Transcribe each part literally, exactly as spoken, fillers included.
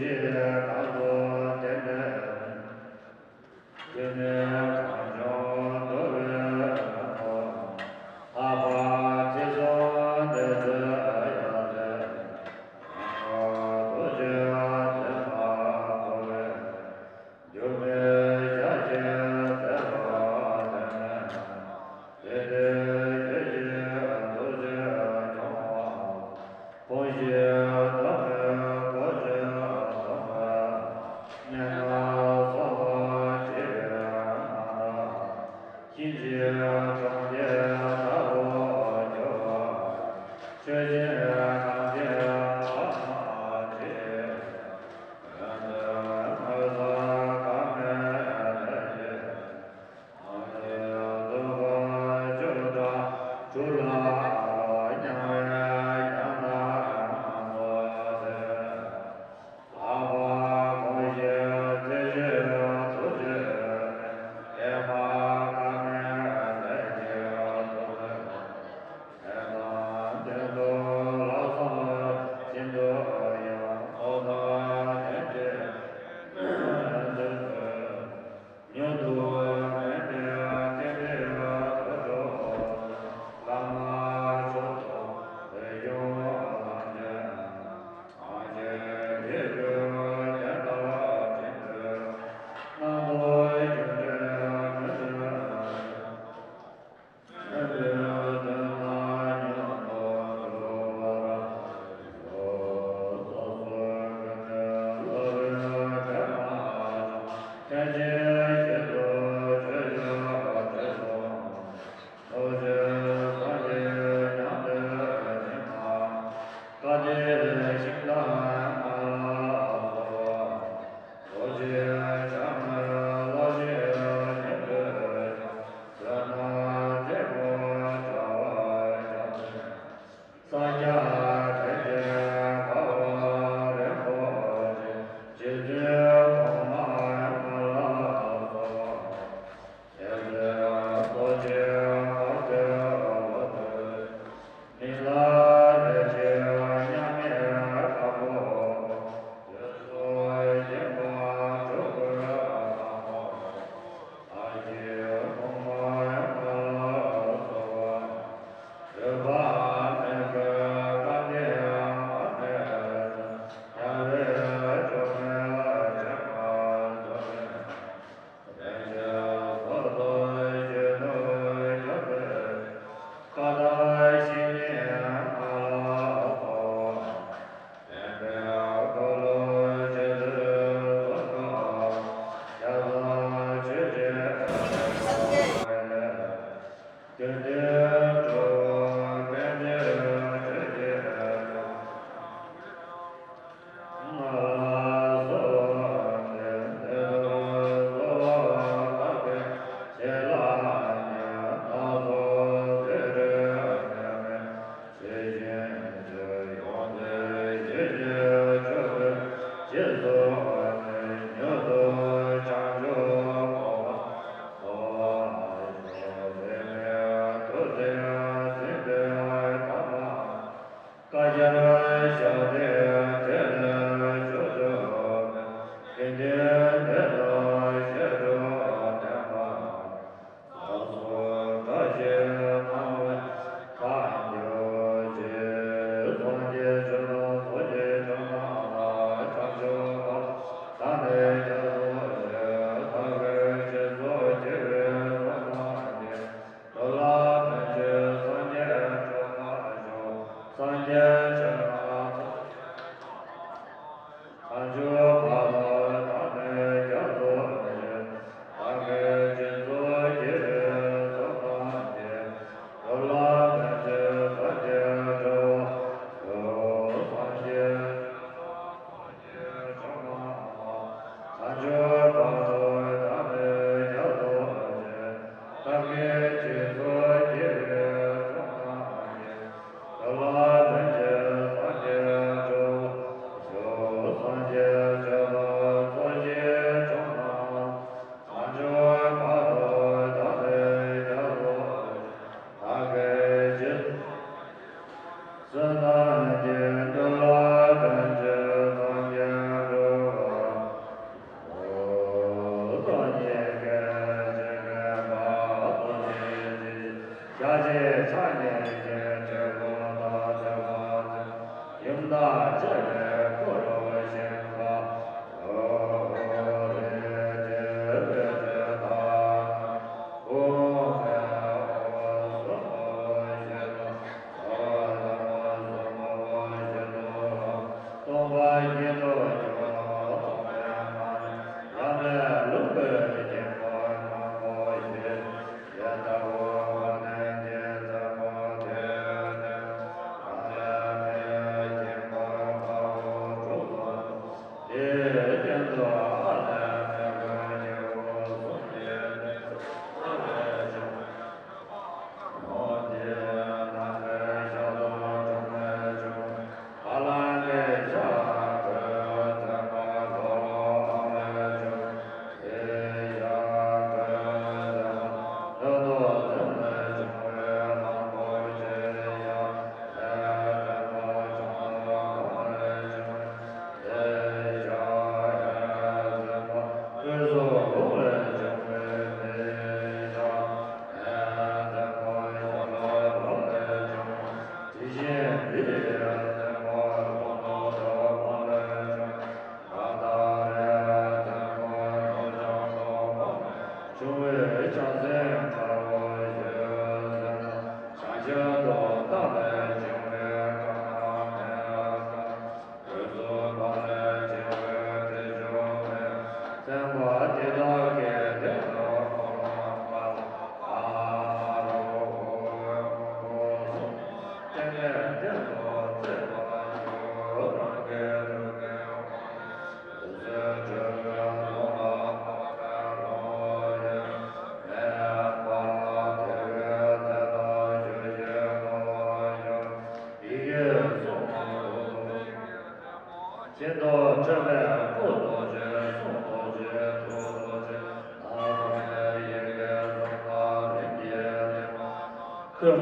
ཞེས་གང་གསུངས་དེ་འདྲའི་དེ་ནས་གངས་ལྗོངས་འདུལ་བའི་ལམ་དུ། ལྷག་པར་ཁྲི་སྲོང་ལྡེ་བཙན་ཡབ་སྲས་ནང་གི་ཐུགས་རྗེ་བརྩོན་པ་འཁོར་བའི་སྒྱུ་མའི་ཞལ་ཆེམས་མཛད་པ་དེ་ནས། དེ་ལྟའི་ཡེ་ཤེས་ཐུགས་རྗེ་འབྱུང་བ། ཕུང་བཞི་འདུལ་བའི་གོ་ཆོད་གསུངས་པའི་གནས་སྐབས་གསོལ་བ་འདེབས་པའི་མ་ཐག་གཤིན་རྗེའི་གྲོང་ཁྱེར་དག་ཏུ་གྱུར་པ། ཆོས་སྦྱིན་གངས་ཅན་པ་རྣམས་ཀྱིས། ཡོན་ཏན་མངོན་སུམ་གང་མོས་ལེགས་བྱས། མྱུར་དུ་མི་འབྲལ་ཏིང་འཛིན་དུད་འགྲོ། བླ་མ་མཆོག་ཏུ་འོད་སྐྱོང་ལམ་མཛད། གངས་ཅན་སྐྱེ་དགུའི་དོན་དག་བཞིན་དུ། གནང་དུ་བཅུག་འདྲའི་མོས་གུས་མོས་གུས་དོན་དག་མྱུར་དུ་འགྲུབ་པར་ཤོག །སོ་སོའི་ཀུན་ནས་བསླབ་པའི་ཕན་མ་ཆད། ལྷན་ཅིག་ཏུ་ཆོས་ཀྱི་འབྲས་བུ། ཐུགས་རྗེའི་སངས་རྒྱས་མྱང་འདས་ཉི་མ། བཀའ་དྲིན་ཤིང་རྟ་ལྔ་ལ་སོགས་པ། རྡོ་རྗེ་འཆང་ངམ་བླ་ཆེན་སྙིང་པོས་ཀྱང་། བསོད་ནམས་རྩེ་དགུ་བྱ་བ་བྱ་ནས། སངས་རྒྱས་ཐམས་ཅད་དགའ་བ་རིན་པོ་ཆེ། རྗེ་བཙུན་གོང་མ་ལྔ་ལ་སོགས་པ། རྒྱལ་སྲས་རྡོ་རྗེ་འཆང་ངམ་བླ་མའི་བློ་གྲོས། མི་ལ་རས་ཆེན་མཉམ་མེད་དཀར་པོ། དུས་གསུམ་མཁྱེན་པ་སྤྲུལ་སྐུའི་དབང་པོ། ཨ་ཏི་ཤའི་གོང་མ་ལྔ་ལ་སོགས་པ། བོད་པ་མི་རིགས་སྐལ་ལྡན་མ་སྨད་ཅིང་། རྒྱལ་བའི་མཆོག་དམན་ཆེན་པོ་སོགས་པའི། རིན་ཆེན་སོ་སོར་གཞོན་ནུར་གྱུར་པའི། ཀ་དག་བཤེས་གཉེན་ལྔ་ལ་སོགས་པ། དམ་པའི་འཁོར་ལོ་རྗེ་བཙུན་གསུམ་ཀ་བ། རྒྱལ་ཚབ་ཆོས་རྗེ་ལས། དགེ་འདུན་གྲུབ་པ་པཎ་ཆེན་ཆོས་ཀྱི་ལྔ་ལ་སོགས་པ། དེ་ལྟར་གསོལ་བ་བཏབ་པའི་རྗེས་ལ་ནི། སྣ་ཚོགས་བསེ་རུའི་མེ་མེ་བྱེད་བཞིན་དུ། ཡོངས་འདུའི་ཡེ་ཤེས་སྤྱོད་པའི་རྗེས་སུ་ནི། མྱུར་དུ་བྱང་ཆུབ་གོ་འཕང་ཐོབ་པར་ཤོག །འབད་མེད་ཐུགས་བརྩེས་ཟིན་པའི་ཐ་མ། བཀའ་རྒྱར་བཞག་སྟེ་དེ་ལས་བྱུང་བྱུང་བའི། དགེ་འདུན་འདི་དག་བཤད་སྒྲུབ་བསྟན་པ། ལ་སོགས་བཀྲ་ཤིས་སྣང་བས་མཐའ་འཇུག་ཅིང་། སངས་རྒྱས་ཆོས་དང་ཚོགས་ཀྱི་མཆོག་རྣམས་ལ། བྱང་ཆུབ་བར་དུ་བདག་ནི་སྐྱབས་སུ་མཆི། བདག་གིས་སྦྱིན་སོགས་བགྱིས་པའི་ཚོགས་རྣམས་ཀྱིས། འགྲོ་ལ་ཕན་ཕྱིར་སངས་རྒྱས་འགྲུབ་པར་ཤོག །སངས་རྒྱས་ཆོས་རྣམས་ཚོགས་བསགས་ཀྱང་། བྱང་ཆུབ་བར་དུ་བདག་ནི་སྐྱབས་སུ་མཆི། བདག་གིས་སྦྱིན་སོགས་བགྱིས་པའི་ཚོགས་རྣམས་ཀྱིས། འགྲོ་ལ་ཕན་ཕྱིར་སངས་རྒྱས་འགྲུབ་པར་ཤོག །སངས་རྒྱས་ཆོས་དང་ཚོགས་ཀྱི་མཆོག་རྣམས་ལ། བྱང་ཆུབ་བར་དུ་བདག་ནི་སྐྱབས་སུ་མཆི། བདག་གིས་སྦྱིན་སོགས་བགྱིས་པའི་ཚོགས་རྣམས་ཀྱིས། འགྲོ་ལ་ཕན་ཕྱིར་སངས་རྒྱས་འགྲུབ་པར་ཤོག །སངས་རྒྱས་ཆོས་དང་ཚོགས་ཀྱི་མཆོག་རྣམས། བྱང་ཆུབ་བར་དུ་བདག་ནི་སྐྱབས་སུ་མཆི། བདག་གིས་སྦྱིན་སོགས་བགྱིས་པའི་ཚོགས་རྣམས་ཀྱིས། འགྲོ་ལ་ཕན་ཕྱིར་སངས་རྒྱས་འགྲུབ་ ཤེས་རྟོགས་འཕྲོད་པའི་སྐུ་རྡོ་རྗེ་གསུང་རྡོ་རྗེ་ཐུགས་རྡོ་རྗེ་ནམ་མཁའ་ཡི་གེ་གསུམ་ལ་རིམ་གྱིས་ལེགས་པར་སྣང་། ཁུ་བ་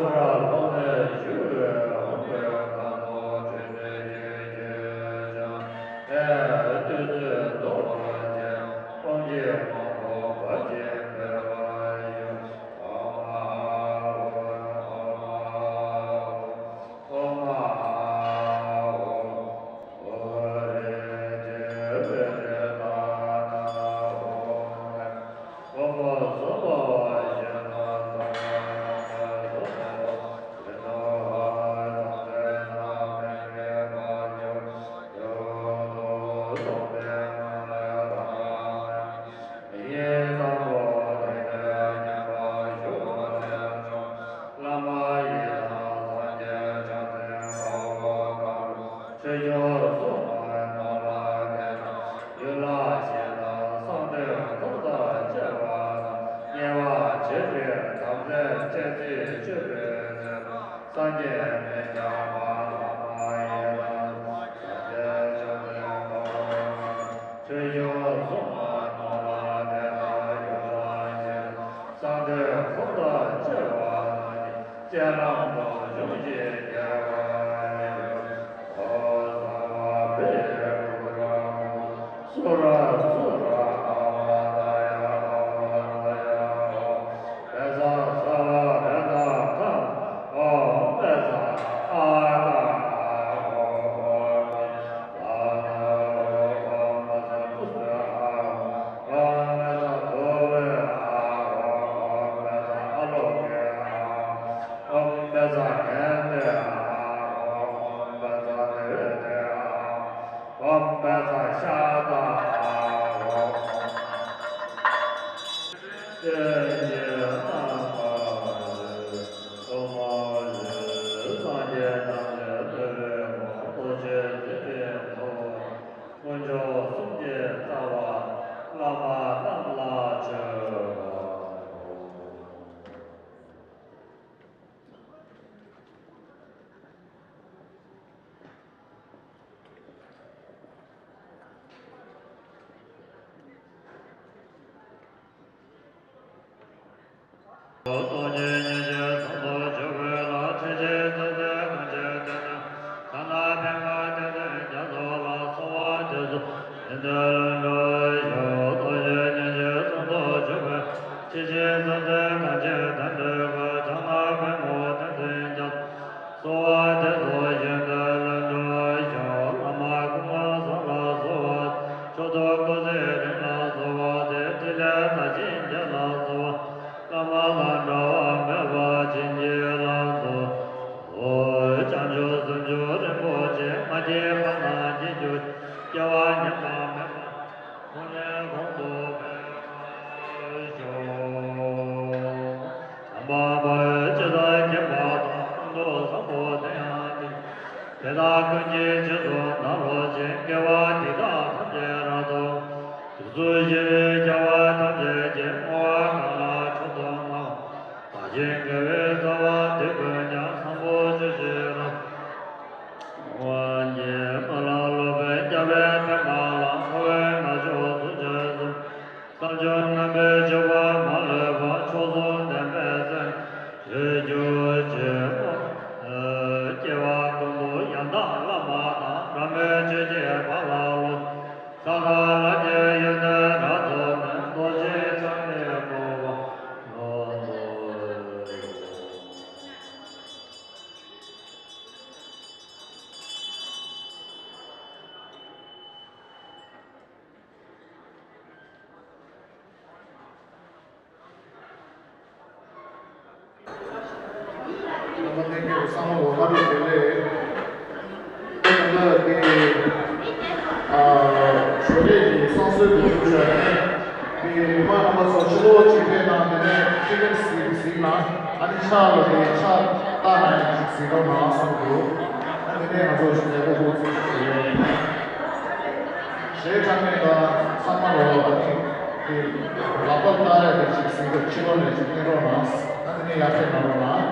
ལྷོ་ནས་ཞུ་བའི་ཧཱུྃ་གི་སྒང་དུ་དྲི་ཟའི་རྒྱུད་ཀྱི་ཆང་ལས་བདུད་རྩི་ཟློག་པར་བྱེད། སྤང་གི་དམག་དཔུང་བར་ཆད་འབེབས་པར་ཤོག་ཨོཾ་ཨཱཿཧཱུྃ་ཨོཾ་ཨཱཿཧཱུྃ་ཨོཾ་ཨཱཿཧཱུྃ། བླ་མ་ཡི་དམ་སངས་རྒྱས་བྱང་སེམས་དཔའ་བོ་གང་རུང་། ཆོས་སྐྱོང་སྲུང་མ་ནོར་ལྷ་འདྲེ་དང་ཡུལ་ལྷ་གཞན་དང་གསང་འདུས་འཁོར་དང་བཅས་པ་དང་། དམྱལ་བ་བྱེ་བྲག་དམ་རྫས་སྤྱན་གཟིགས་མཆོད་པའི་ཚེ། སངས་རྒྱས་མི་འདའ་བ་བླ་མ་ཡི་དམ་སངས་རྒྱས་བྱང་སེམས་དཔའ་བོ་གང་རུང་། ཆོས་སྐྱོང་སྲུང་མ་ནོར་ལྷ་འདྲེ་དང་ཡུལ་ལྷ་གཞན་དང་། གསང་འདུས་འཁོར་དང་བཅས་པ་རྣམས་ཀྱི་སྤྱན་ལམ་དུ་འབྱུང་ཞིང་རྒྱས་པར་ཤོག་ཨོཾ་སརྦ་བེ་ཀུ་ར་མུ་ཀུ་སུ་ར་སུ་ར་ཨ་ཝ་ཏ་ཡ་ཨ་ཝ་ཏ་ཡ་ཨོཾ། བཛྲ་ས་བ་ར་ཏ་ཀ་ཨོཾ། བཛྲ་ཨ་ཀ་ཨ་ཧོ་ཨོཾ། དཀོན་མཆོག་གསུམ་གྱི་རྩ་བ་བླ་མ་རྣམས་ལ་མཆོད་པ། སྟོང་ཉིད་ཉིད་ཀྱི་ཚོགས་རྫོགས་སྤྱོད་པའི་ལྷ། ཆོས་ཀྱི་སེམས་ཅན་ཐམས་ཅད་བདེ་སྟོང་། ཐ་ན་ཕན་པ་དེ་ཚེ་རྒྱ་མཚོ་ལ་སོགས་པ་དེ་ཚོ་ཡོན་ཏན་ལས་འགྲོ་ཞིང་། སྟོང་ཉིད་ཉིད་ཀྱི་ཚོགས་རྫོགས་སྤྱོད་པའི་ལྷ། ཆོས་ཀྱི་སེམས་ཅན་ཐམས་ཅད་བདེ་འགྲོའི་སྐུ། ཕྱག་ན་པདྨོ་དེ་ཚེ་རྒྱ་མཚོ་སོགས་པ་དེ་ཚོ་ཡོན་ཏན་ལས་འགྲོ་ཞིང་། བླ་མ་ཀུན་དགའ་བཟང་ལ་སོགས་པ། མཆོག་ཏུ་སྐུ་ཚེ་རིང་ལ་སོགས་པ་སྟེ། ཕྲིན་ལས་མཐར་ཕྱིན་བརྒྱད་ལ་སོགས་པ། བླ་མ་དང་འབྲལ་བ་མེད་པར་བྱིན་གྱིས་བརླབ་ཏུ་གསོལ། བྱང་ཆུབ་སེམས་མཆོག་རིན་པོ་ཆེ། མ་སྐྱེས་པ་དང་སྐྱེ་འགྱུར་ཞིང་། སྐྱེ་བ་ཉམས་པ་མེད་པ། གོང་ནས་གོང་དུ་འཕེལ་བར་ཤོག་བྱམས་པ་འཕགས་པའི་ཇི་ལྟར་མཁྱེན་པ་དང་། ཀུན་ཏུ་བཟང་པོ་དེ་ཡང་དེ་དེ་དག་ཀུན་གྱི་རྗེས་སུ་བདག་སློབ་ཅིང་། དགེ་བ་འདི་དག་ཐམས་ཅད་རབ་ཏུ། དུས་སུ་ཤེས་པའི་སྐྱེ་བ་ཐམས་ཅད་ཀྱི། བསྔོ་བ་གང་ལ་མཆོག་ཏུ་བསྔགས་པ། བདག་གཞན་དགེ་བའི་རྩ་བ་འདི་ཀུན་ཀྱང་། བཟང་པོ་སྤྱོད་ཕྱིར་རབ་ཏུ། བསྔོ་བ་ཉིད་མ་ལ་སློབ་པའི་རྒྱལ་བའི་བསྟན་པ་ལ། འཁོར་བའི་ངར་ཤུགས་ཚུན་ཆད་སེལ། བསམ་བྱུང་རྣམ་པའི་སྤྱོད་པ་མ་ལུས་པ། མཆོག་གསུམ་ལྡན་པའི་སེམས་ཀྱིས་ཞུ་གྱུར་ཅིག་སྐྱེ་བ་ཀུན་ཏུ་ཡང་དག་བླ་མ་དང་། རང་མོས་ཆོས་ཀྱི་ཕ་ལ་སློབ། ས་དང་ལྷ་ཉིད་ཡོན་ཏན་རབ་རྫོགས་ནས། རྡོ་རྗེ་འཆང་གི་གོ་འཕང་ལ་སོགས། རྣམ་པ་ལྷན་རྒྱས་ཀྱི་བསམ་བློ་བསྔགས་བརྗོད་བདེ་ལེགས། དེ་ནང་ལ་དེ་ཨ་ཞོགས་ཀས་ཀྱི་བསང་གསོལ་དུ་བཅུག་བཞག་ནས། དེ་མི་མང་རྣམ་པ་ཚོ་ཕྱི་ལོགས་ཅིག་ཕེབས་དང་། དེ་ནས་ཁྱི་ཁྱི་གཟིགས་གཟིགས་ན། ཨ་ནི་ཕྱག་ལ་དེ་ཕྱག་བཏགས་ན་ཡང་གཟིགས་རོགས་གནང་གསུངས་འདུག་ཨ་དེ་ནས་ང་ཚོ་ཞོགས་ཀས་ཀོ་ཀོ་གཟིགས་ཡོད། གཞས་འཁྲབ་མཁན་དང་ཚང་མ་ལོ་ཨ་ནི་དེ་ལག་པ་བཏགས་ཡ་དེ་ཅིག་གཟིགས་རོགས། ཕྱི་ལོགས་ནས་ཅིག་བསྟན་རོགས་གནང་། ཨ་དེ་ནས་ཡར་ཕེབས་གནང་རོགས་གནང་།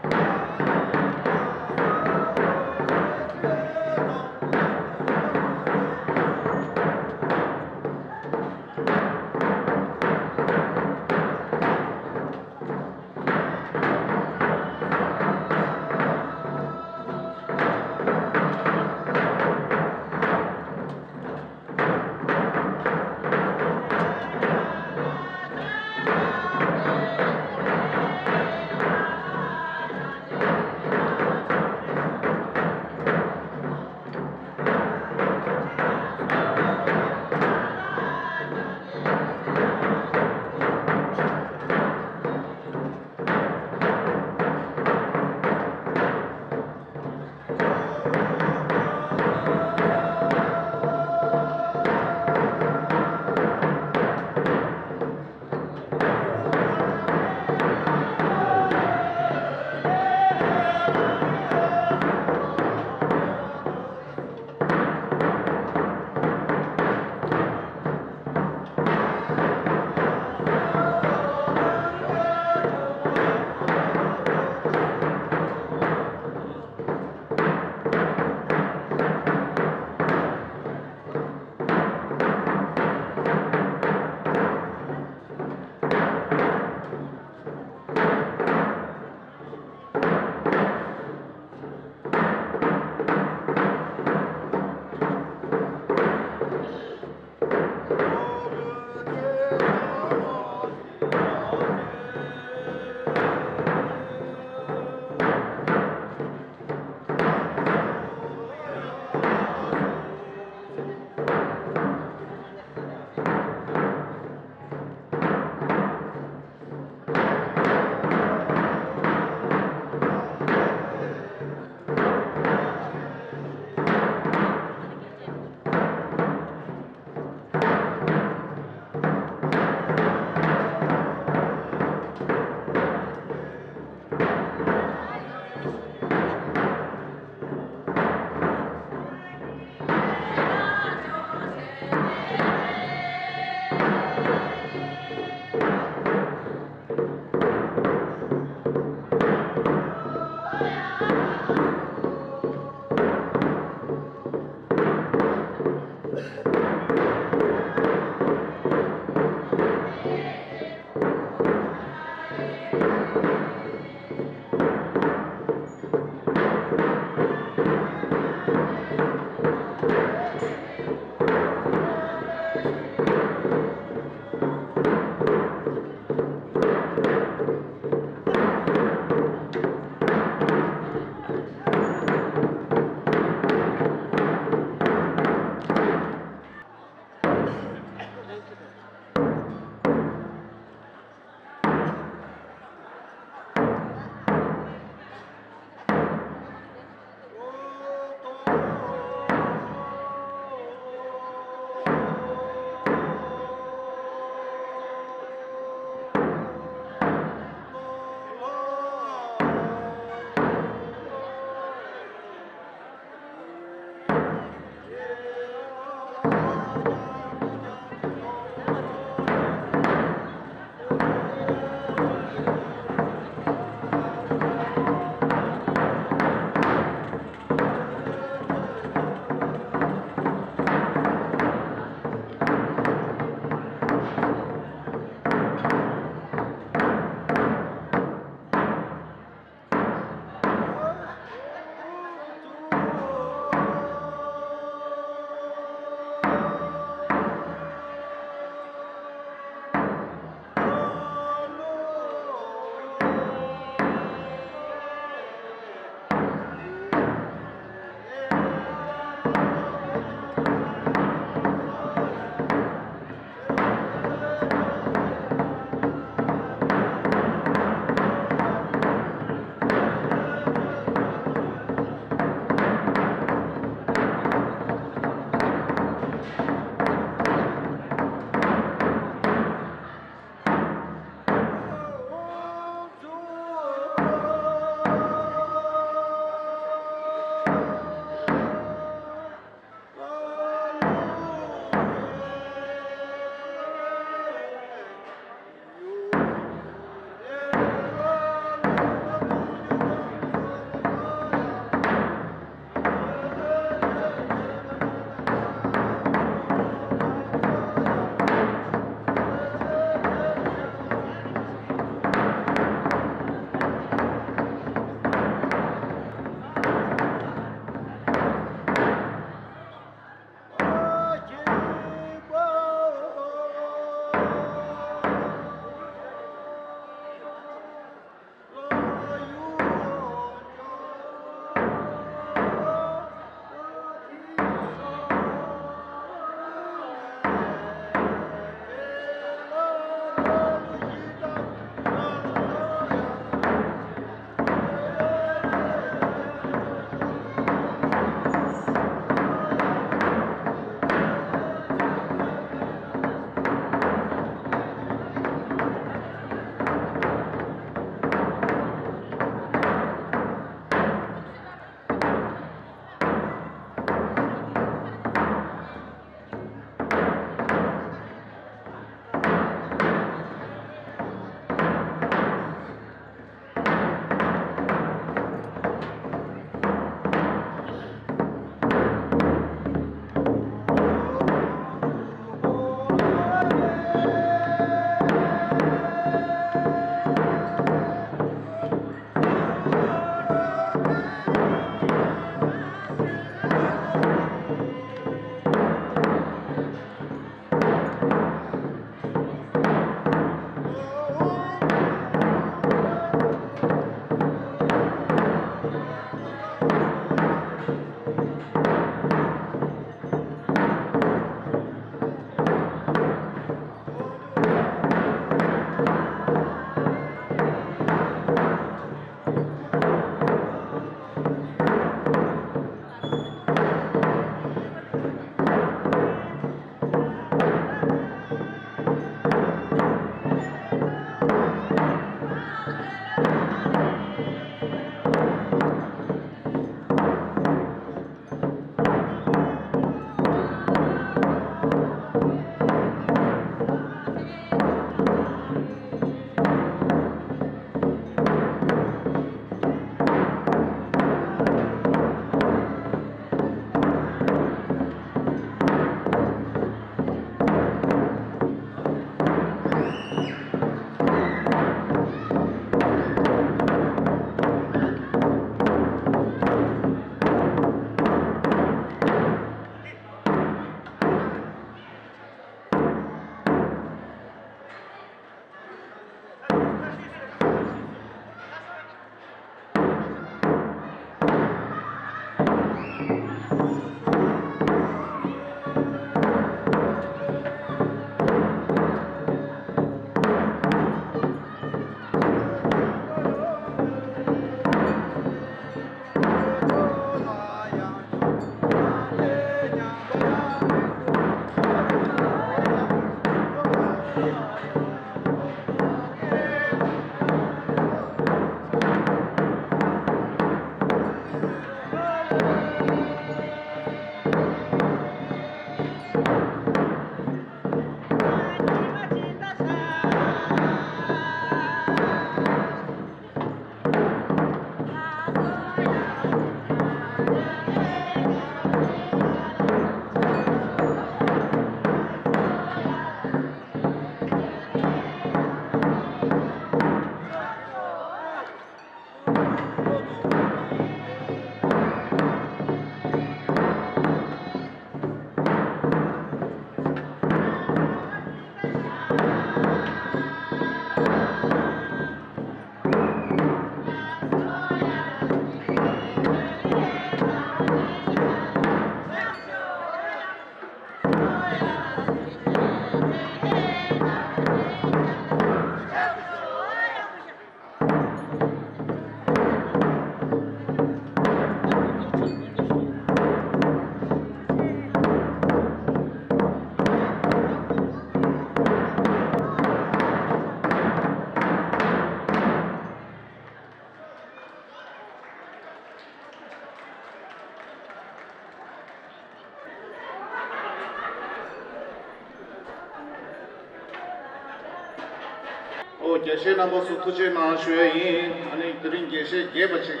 ཨོ། དགེ་བཤེས་རྣམ་པ་ཚོ་ཐུགས་རྗེ་གནང་ཞུ་ཡ་ཡིན། ཨ་ནི་དེ་རིང་དགེ་བཤེས་རྒྱས་པ་ཅིག་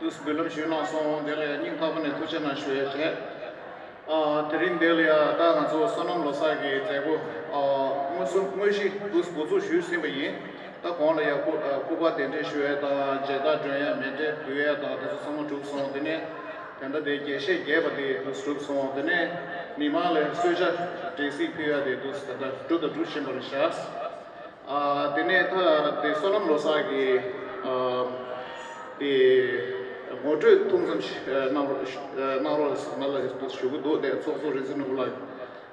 ཏུ་འབུལ་ལམ་ཞུས་གནང་སོང་། དེ་ལ་ཡང་སྙིང་ཐག་པ་ནས་ཐུགས་རྗེ་གནང་ཞུ་ཡ་བྱས། ཨ། དེ་རིང་འདི་ལ་ཡང་ད་ང་ཚོ་བསོད་ནམས་ལོ་གསར་གྱི་མཛད་སྒོ། ཨ། དངོས་སུ་དངོས་གཞི་ཏུ་འགོ་འཛུགས་ཞུས་ཟིན་པ་ཡིན། ད་གོང་ལ་ཡང་སྐུ་ཨ། སྐུ་པར་གདན་འདྲེན་ཞུ་ཡ་དང་མཇལ་དར་སྒྲོན་ཡ་མཎྜལ་འབུལ་ཡ་དང་དེ་ཚོ་ཚང་མ་གྲུབ་སོང་། དེ་ནས་ད་ལྟ་དེ་དགེ་བཤེས་རྒྱས་པ་དེ་ཏུ་གྲུབ་སོང་། དེ་ནས་མི་མང་ལ་གསོལ་ཇ་འབྲས་སིལ་ཕུལ་ཡ་དེ་ཏུ་ད་ལྟ་གྲུབ་དང་འགྲུབ་བཞིན་པ་རེད་ཤག་ཨ། དེ་ནས་ད་དེ་བསོད་ནམས་ལོ་གསར་གྱི་ཨ། དེ་ངོ་སྤྲོད་ཐུང་ཙམ་ཞིག་ཨ། གནང་རོགས་ཨ། གནང་རོགས་ང་ལ་ཞུ་གི་འདུག་དེ་ཚོགས་གཙོ་རིག་འཛིན་ནོར་བུ་ལགས།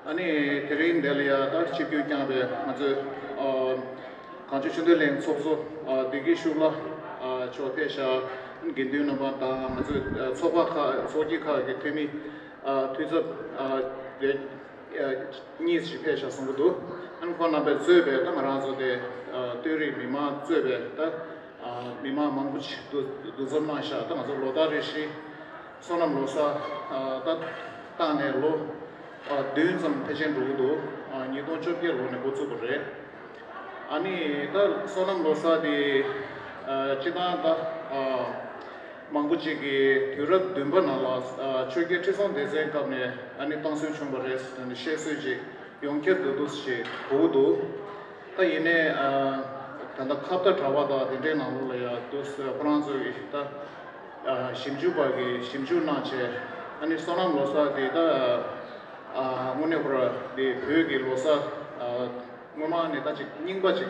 ཨ་ནི་དེ་རིང་འདི་ལ་ཡ་ད་ཆིབས་བསྒྱུར་བསྐྱངས་པའི་ང་ཚོའི་ཨ། གངས་ལྗོངས་ཆོས་ལྡན་གླིང་ཚོགས་གཙོ་ཨ། བདེ་སྐྱིད་ཤུགས་ལྷ་ཨ། མཆོག་ཕེབས་ཤག་དགེ་འདུན་རྣམ་པ་དང་ང་ཚོའི་ཨ། ཚོགས་པ་ཁག་ཚོགས་སྐྱིད་ཁག་གི་འཐུས་མི་ཨ། འཐུས་ཚབ་ཨ། དེ་གཉིས་ཤིག་ཕེབས་ཤག་གསུང་གི་འདུག་ཨ་ནི་ཁོང་རྣམ་པས་གཙོས་པའི་ད་ང་རང་ཚོ་དེ་ཨ། སྟོད་རིགས་མི་མང་གཙོས་པའི་ད་ཨ། མི་མང་མང་པོ་ཞིག་འདུ་འདུ་འཛོམས་གནང་ཤག་ད་ང་ཚོ་ལོ་ལྟར་རེ་བཞིན་བསོད་ནམས་ལོ་གསར་ཨ། ད་བཏང་ནས་ལོ་ཨ། བདུན་ཙམ་ཕལ་ཆེར་འགྲོ་གི་འདུག་ཨ། ཉིས་སྟོང་བཅོ་བརྒྱད་ལོ་ནས་འགོ་བཙུགས་པ་རེད། ཨ་ནི་ད་བསོད་ནམས་ལོ་གསར་དེ་ཨ། སྤྱིར་བཏང་ད་ཨ། མང་པོ་ཅིག་གིས་དུས་རབས་བདུན་པ་ནང་ལ་ཨ། ཆོས་རྒྱལ་ཁྲི་སྲོང་ལྡེ་བཙན་སྐབས་ནས་ཨ་ནི་བཏང་སྲོལ་བྱུང་བ་རེད་ཟེར་ནས་བཤད་སྲོལ་ཅིག་ཡོངས་ཁྱབ་ཏུ་འདུག་ཞེས་གོ་གི་འདུག་ད་ཡིན་ནའི་ཨ། ད་ལྟ་ཁ་བརྡ་དྲ་བ་དང་དེ་འདྲའི་ནང་ལོགས་ལ་ཡང་འདུག་ཁོ་རང་ཚོ་གིས་ད་ཨ། ཞིབ་འཇུག་པ་གིས་ཞིབ་འཇུག་གནང་བྱས་ཨ་ནི་བསོད་ནམས་ལོ་གསར་དེ་ད་ཨ། དངོས་གནས་ཁོ་ར་དེ་བོད་ཀྱི་ལོ་གསར་ཨ། སྔོན་མ་ནས་ད་ཅིག་རྙིང་པ་ཅིག་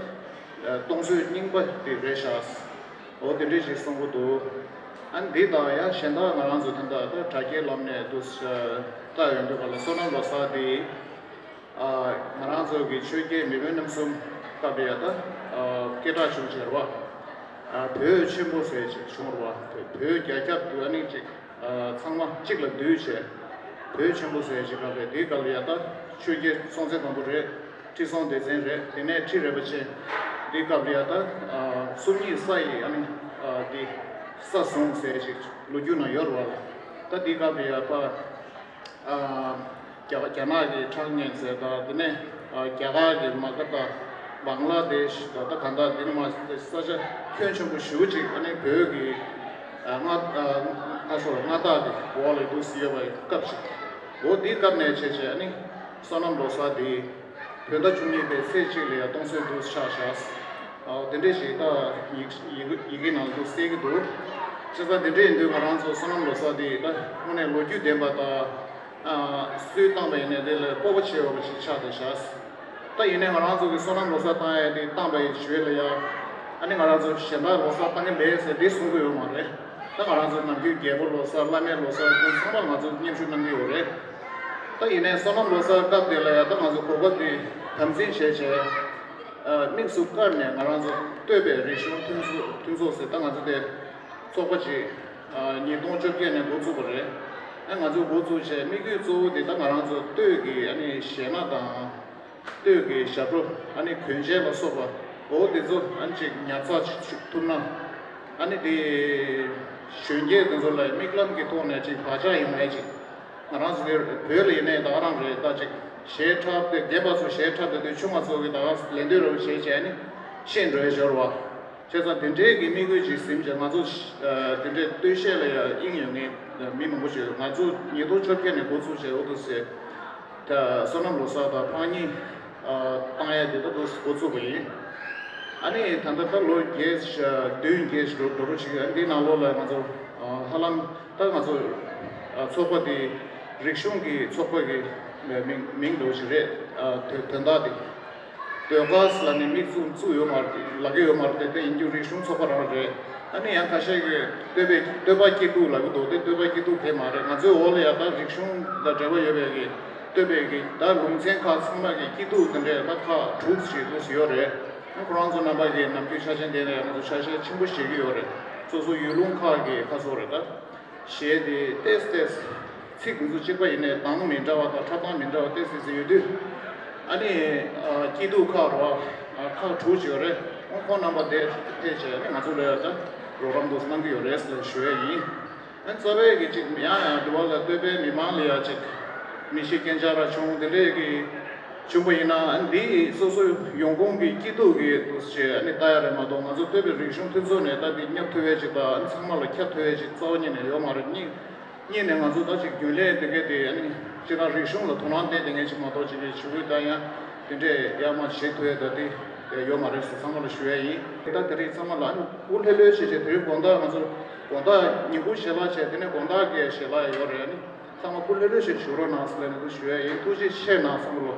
ཨ། གཏོང་སྲོལ་རྙིང་པ་དེ་རེད་ཤག་འོ་དེ་འདྲས་ཞིག་གསུང་གི་འདུག་ཨ་ནི་འདི་དང་ཡང་གཞན་དག་ང་རང་ཚོ་ད་ལྟ་ད་དྲ་རྒྱའི་ལམ་ནས་འདུག་ལྟ་ཡོང་དུས་ག་ལ་བསོད་ནམས་ལོ་གསར་འདི་ཨ། ང་རང་ཚོ་གི་ཆོས་རྒྱལ་མེས་དབོན་རྣམ་གསུམ་སྐབས་ལ་ཡ་ད་ཨ། སྐད་གྲགས་བྱུང་བྱས་རེད་བ། ཨ། བོད་ཆེན་པོ་ཟེར་ཅིག་བྱུང་རེད་བ། བོད་རྒྱ་ཁྱབ་ཏུ་ཨ་ནི་ཅིག་ཨ། ཚང་མ་གཅིག་ལ་བསྡུས་བྱས་བོད་ཆེན་པོ་ཟེར་ཅིག་ག་ལས་དེའི་སྐབས་ལ་ཡ་ད་ཆོས་རྒྱལ་སྲོང་བཙན་སྒམ་པོ་རེད། ཁྲི་སྲོང་ལྡེ་བཙན་རེད། དེ་ནས་ཁྲི་རིན་པོ་ཆེ། འདི་སྐབས་ལ་ཡ་ད་ཨ། སུམ་གཉིས་ས་ཡི་ཨ་ནི་ཨ། འདི་ས་བཟུང་ཟེར་ཅིག་ལོ་རྒྱུས་ནང་ཡོད་རེད་བ། ད་འདི་སྐབས་ལ་ཡ་ད་ཨ། རྒྱ་རྒྱ་ནག་གི་ཁྲང་ཉན་ཟེར་ད་དེ་ནས་ཨ། རྒྱ་གར་གྱི་མ་ག་དྷ། བང་ལ་དེཤ། ད་ད་ག་འདྲ་འདི་ནི་མ་ས་ཆ་ཁྱོན་ཆེན་པོ་ཞེ་པོ་ཅིག་ཨ་ནི་བོད་ཀྱི་ཨ། མངའ་ཨ། མངའ་ཟོར་མངའ་བདག་གི་འོག་ལ་འདུག་སེ་ཡོད་པའི་སྐབས་ཤིག་འོ་འདིའི་སྐབས་ནས་བྱས་བྱས་ཨ་ནི་བསོད་ནམས་ལོ་གསར་འདི་བོད་ཟླ་བཅུ་གཉིས་པའི་ཚེས་གཅིག་ལ་ཡང་གཏོང་སྲོལ་འདུག་ཆགས་བཞག་འོ་དེ་འདྲས་ཞིག་ད་ཡི་ཡི་ཡི་གེ་ནང་འདུག་གསལ་གྱི་འདུག་བྱས་ཙང་དེ་འདྲས་ཡིན་དུས་ང་རང་ཚོ་བསོད་ནམས་ལོ་གསར་འདི་ད་དངོས་གནས་ལོ་རྒྱུས་ལྡན་པ་དང་། ཨ། སུས་བཏང་པ་ཡིན་ནའི་དེ་ལ་སྤོབས་པ་བྱེད་འོས་པ་ཞིག་ཆགས་བསྡད་ཤག་ད་ཡིན་ནའི་ང་རང་ཚོ་གི་བསོད་ནམས་ལོ་གསར་བཏང་ཡས་དེ་བཏང་པ་ཡི་རྗེས་ལ་ཡ། ཨ་ནི་ང་རང་ཚོ་གཞན་དག་ལོ་གསར་བཏང་གི་མེད་ཟེར་དེ་གསུང་གི་ཡོད་མ་རེད། ད་ང་རང་ཚོ་ནམ་རྒྱུན་རྒྱལ་པོ་ལོ་གསར། བླ་མའི་ལོ་གསར་ཁོང་ཚང་མར་ང་ཚོ་མཉམ་ཞུགས་གནང་གི་ཡོད་རེད། ད་ཡིན་ནའི་བསོད་ནམས་ལོ་གསར་སྐབས་དེ་ལ་ཡ་ད་ང་ཚོ་གོ་སྐབས་དེ་དམ་འཛིན་བྱས་བྱས། ཨ། དམིགས་སུ་བཀར་ནས་ང་རང་ཚོ་བསྟོད་པའི་རིག་གཞུང་མཐུན་ཚོགས། མཐུན་ཚོགས་ཟེར་ད་ང་ཚོ་དེ་ཚོགས་པ་ཅིག་ཨ། ཉིས་སྟོང་བཅོ་བརྒྱད་ནས་འགོ་བཙུགས་པ་རེད། ཨ། ང་ཚོས་འགོ་བཙུགས་བྱས་དམིགས་ཡུལ་གཙོ་བོ་དེ་ད་ང་རང་ཚོ་སྟོད་ཀྱི་ཨ་ནི་གཞས་སྣ་དང་། སྟོད་ཀྱི་ཞབས་བྲོ། ཨ་ནི་གོན་ཆས་ལ་སོགས་པ་འོ་དེ་ཚོ་ཨ་ནི་ཅིག་ཉར་ཚགས་ཅིག་ཐུབ་ན། ཨ་ནི་དེ་གཞོན་སྐྱེས་དེ་ཚོ་ལ་མིག་ལམ་གྱི་ཐོག་ནས་ཅིག་བག་ཆགས་ཡོང་ཡས་ཅིག་ང་རང་ཚོ་དེ་བོད་ལ་ཡིན་ནའི་ད་ག་རང་རེད། ད་ཅིག་གཞས་འཁྲབ་སྟེ་རྒན་པ་ཚོ་གཞས་འཁྲབ་སྟེ་དུས་ཆུང་བ་ཚོ་གིས་ད་ག་ལེན་འདོད་རེ་བ་བྱས་བྱས་ནི་ཤེས་འགྲོ་ཡས་ཡོད་རེད་བ། བྱས་ཙང་དེ་འདྲའི་གི་དམིགས་ཡུལ་ཅིག་ཟིན་བྱས་ང་ཚོ་ཨ། དེ་འདྲའི་སྟོད་གཞས་ལ་ཡ་དབྱིངས་ཡོད་མཁན་མི་མང་པོ་ཞིག་ཡོད། ང་ཚོ་ཉིས་སྟོང་བཅོ་བརྒྱད་ནས་འགོ་བཙུགས་བྱས་འོ་དེ་ཟེར། ད་བསོད་ནམས་ལོ་གསར་དང་ཕངས་སྙིགས་ཨ། བཏང་ཡས་དེ་ད་དུ་འགོ་བཙུགས་པ་ཡིན། ཨ་ནི་ད་ལྟ་ད་ལོ་བརྒྱད་བདུན་བརྒྱད་འགྲོ་འགྲོ་རོགས་བྱེད། ཨ་ནི་འདིའི་ནང་ལོགས་ལ་ང་ཚོ་ཨ། ཧ་ལམ་ད་ང་ཚོ་ཨ། ཚོགས་པ་དེ་རིག་གཞུང་གི་ཚོགས་པ་གི་མིང་མིང་འདྲ་བོ་ཞིག་རེད། ཨ། དོན་དོན་དག་དེ། ཟློས་གར་ལབ་ནས་མིང་བཙུགས་བཙུགས་ཡོད་མ་རེད། ལབ་ཀྱི་ཡོད་མ་རེད་དེ། དེ་ཡིན་རྒྱུ་རིག་གཞུང་ཚོགས་པ་རང་རེད། ཨ་ནི་ཡང་ཁ་ཤས་ཀྱིས་བསྟོད་པའི་བསྟོད་པ་སྐྱིད་སྡུག་ལབ་ཀྱི་འདུག་དེ་བསྟོད་པ་སྐྱིད་སྡུག་དེ་མ་རེད། ང་ཚོའི་འོག་ལ་ཡ་ད་རིག་གཞུང་དང་འབྲེལ་བ་ཡོད་པའི་གི་བསྟོད་པའི་གི་ད་ལུང་ཚན་ཁག་ཚང་མ་གི་སྐྱིད་སྡུག་དེ་འདྲས་ད་ཁག་དྲུག་ཞིག་འདུག་ཡོད་རེད། ཨ། ཁོ་རང་ཚོ་རྣམ་པ་གི་ནམ་རྒྱུན་ཆ་ཤས་དེ་ནས་ང་ཚོ་ཆ་ཤས་ཆེན་པོ་བཞེས་ཀྱི་ཡོད་རེད། སོ་སོ་ཡུལ་ལུང་ཁག་གི་ཁ་སོ་རེད་ད། གཞས་དེ་ཏོག་ཙམ་ཏོག་ཙམ་ཚིག་དེ་ཚོ་གཅིག་པ་ཡིན་ནའི་གདངས་མི་འདྲ་བ་དང་འཁྲབ་སྟངས་མི་འདྲ་བ་ཏོག་ཙམ་ཏོག་ཙམ་ཡོད་དུས། ཨ་ནི་ཨ། སྐྱིད་སྡུག་ཁག་རོ། ཨ། ཁག་དྲུག་ཅིག་ཡོད་རེད། ཁོང་ཁོང་རྣམ་པ་དེ་ཕེབས་བྱས་ཨ་ནི་ང་ཚོ་ལ་ཡ་ད་རོགས་རམ་དུ་གནང་གི་ཡོད་རེད་ཟེར་ཞུ་ཡ་ཡིན། ཨ་ནི་རྩ་བའི་གི་ཅིག་ཡང་ཡང་འདི་བ་ལ་སྟོད་པའི་མི་མང་ལ་ཡ་ཅིག་མི་ཤི་རྐྱེན་ཆག་ར་བྱུང་དེ་འདྲས་ཀྱི་ བྱུང་བ་ཡིན་ན་འདི་སོ་སོའི་ཡོང་ཁུངས་ཀྱི་སྐྱིད་སྡུག་གི་འདུ་ཤེས་ཨ་ནི་ལྟ་ཡ་རེད་མ་གཏོགས། ང་ཚོ་བོད་པའི་རིག་གཞུང་མཐུན་ཚོགས་ནས་ད་འདི་བསྙབ་ཐུབ་ཡ་ཅིག་དང་ཨ་ནི་ཚང་མ་ལ་ཁྱབ་ཐུབ་ཡ་ཅིག་རྩ་བ་ཉིད་ནས་ཡོད་མ་རེད། གཉིས་གཉིས་ནས་ང་ཚོ་ད་ཅིག་རྒྱུན་ལས་དེ་གས་དེ་ཨ་ནི་སྤྱིར་བཏང་རིག་གཞུང་ལ་དོ་སྣང་བསྟན་དེ་ངས་ཅིག་མ་གཏོགས་ཅིག་གི་ཞུ་གུ་ད་ཡང་དེ་འདྲས་ཡག་མ་བྱེད་ཐུབ་ཡ་ད་དེ་ཡོད་མ་རེད་ཟེར་ཚང་མ་ལ་ཞུ་ཡ་ཡིན། ད་དེ་རིང་ཚང་མ་ལ་ཨ་ནི་སྐུ་ལྷོད་ལྷོད་བྱས་བྱས་དེ་རིང་དགོང་དག་ང་ཚོ་དགོང་དག་ཉིན་གུང་ཞལ་ལག་བྱས་དེ་ནས་དགོང་དག་གི་ཞལ་ལག་ཡོད་རེད། ཨ་ནི་ཚང་མ་སྐུ་ལྷོད་ལྷོད་བྱས་བཞུགས་རོགས་གནང་ཟེར་ལབ་ནས་འདུག་ཞུ་ཡ་ཡིན། ཐུགས་རྗེ་ཆེ་གནང་ཚང་མ་ལོ།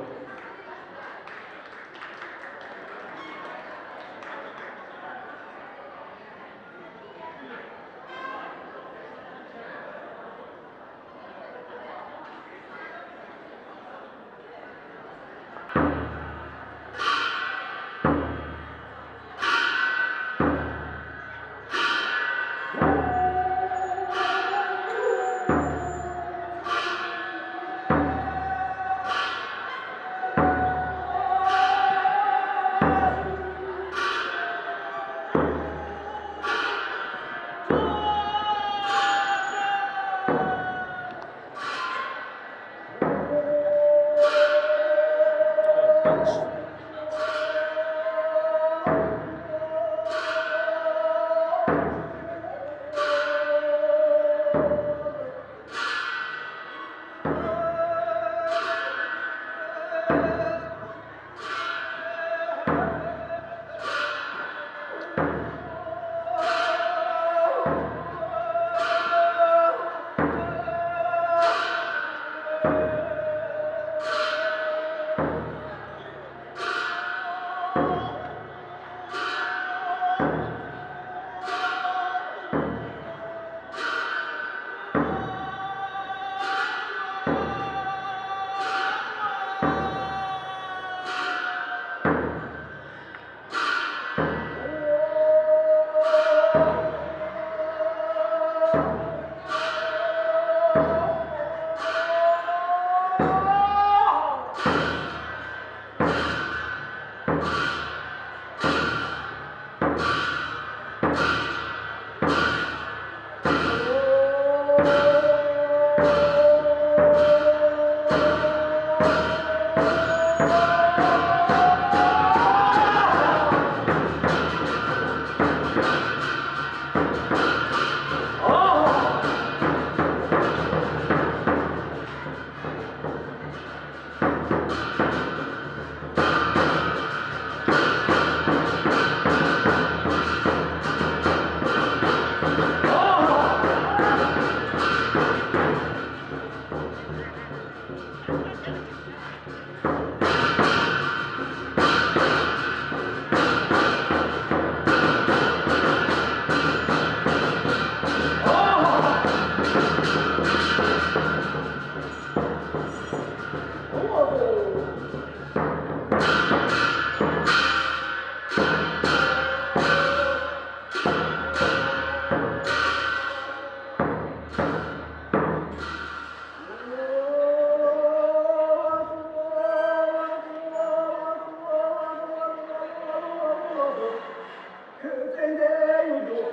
ཁྱོད་ཙན་དན་གཡུ་འབྲུག་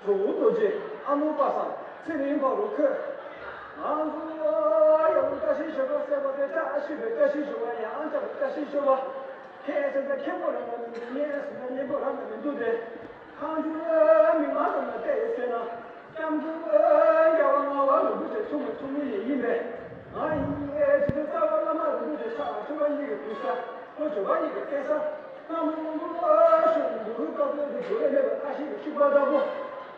གྲོགས་རྡོ་རྗེ་ཨ་ནུ་པ་སངས་ཚེ་རིང་འབའ་རུ་ཁོད། ང་ཚོ་ཡང་བཀྲ་ཤིས་ཞོལ་པ་ཟེར་བ་དེ་བཀྲ་ཤིས་པའི་བཀྲ་ཤིས་ཞོལ་པ་ཡང་བཀྲ་བའི་བཀྲ་ཤིས་ཞོལ་པ། མཁན་ཟེར་ན་མཁན་པོ་རང་ལ་མི་འདུག་མཁན་ཟེར་ན་མཁན་པོ་རང་ལ་མི་འདུག་སྟེ། ཁང་ཆུང་མི་མང་ཙམ་ལ་བལྟས་ཡོད་ཟེར་ན། སྐྱབས་མགོན་རྒྱལ་བ་ལྔ་པ་རིན་པོ་ཆེ་ཚོགས་མི་ཚོགས་མི་ཡིན་ཡིན་པས། ང་ཡིན་ཨེ་ཇི་ལྟར་རྩ་བ་བླ་མ་རིན་པོ་ཆེ་ཕྱག་ལ་མཆོད་པ་གཉིས་ཀྱི་གུས་ས། ལྷོ་ཇོ་བ་གཉིས་ཀྱི་བསྟན་ས། གནམ་ལོ་ལོ་ཤོག་འབུ་རུ་དཀར་པོའི་རི་རྒྱུ་བས་མེད་པ་ཨ་ཤེ་ཡི་ཤུག་པ་ལྟ་བུ།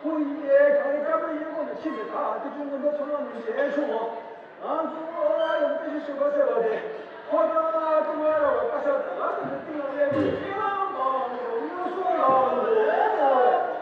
ཧུ་ཡིས་གངས་རི་དཀར་པོའི་གཡས་སྐོར་ནས་ཕྱིན་པའི་ད་ཏི་ཅུང་མགོན་པོ་ཚོགས་ལམ་མི་མཇལ་ཆུང་ངོ་། ང་ཚོ་ཡང་བཀྲ་ཤིས་ཞོལ་པ་ཟེར་བ་དེ། ཁོ་ཐག་ཀྲུང་དབྱང་ར་བ་བཀའ་ཤག་དང་ལ་དང་གི་སྟེང་ལ་སླེབས་དུས་ཁྱེད་རང་མ་འོང་དངོས་སུ་ལ་འོང་དགོས།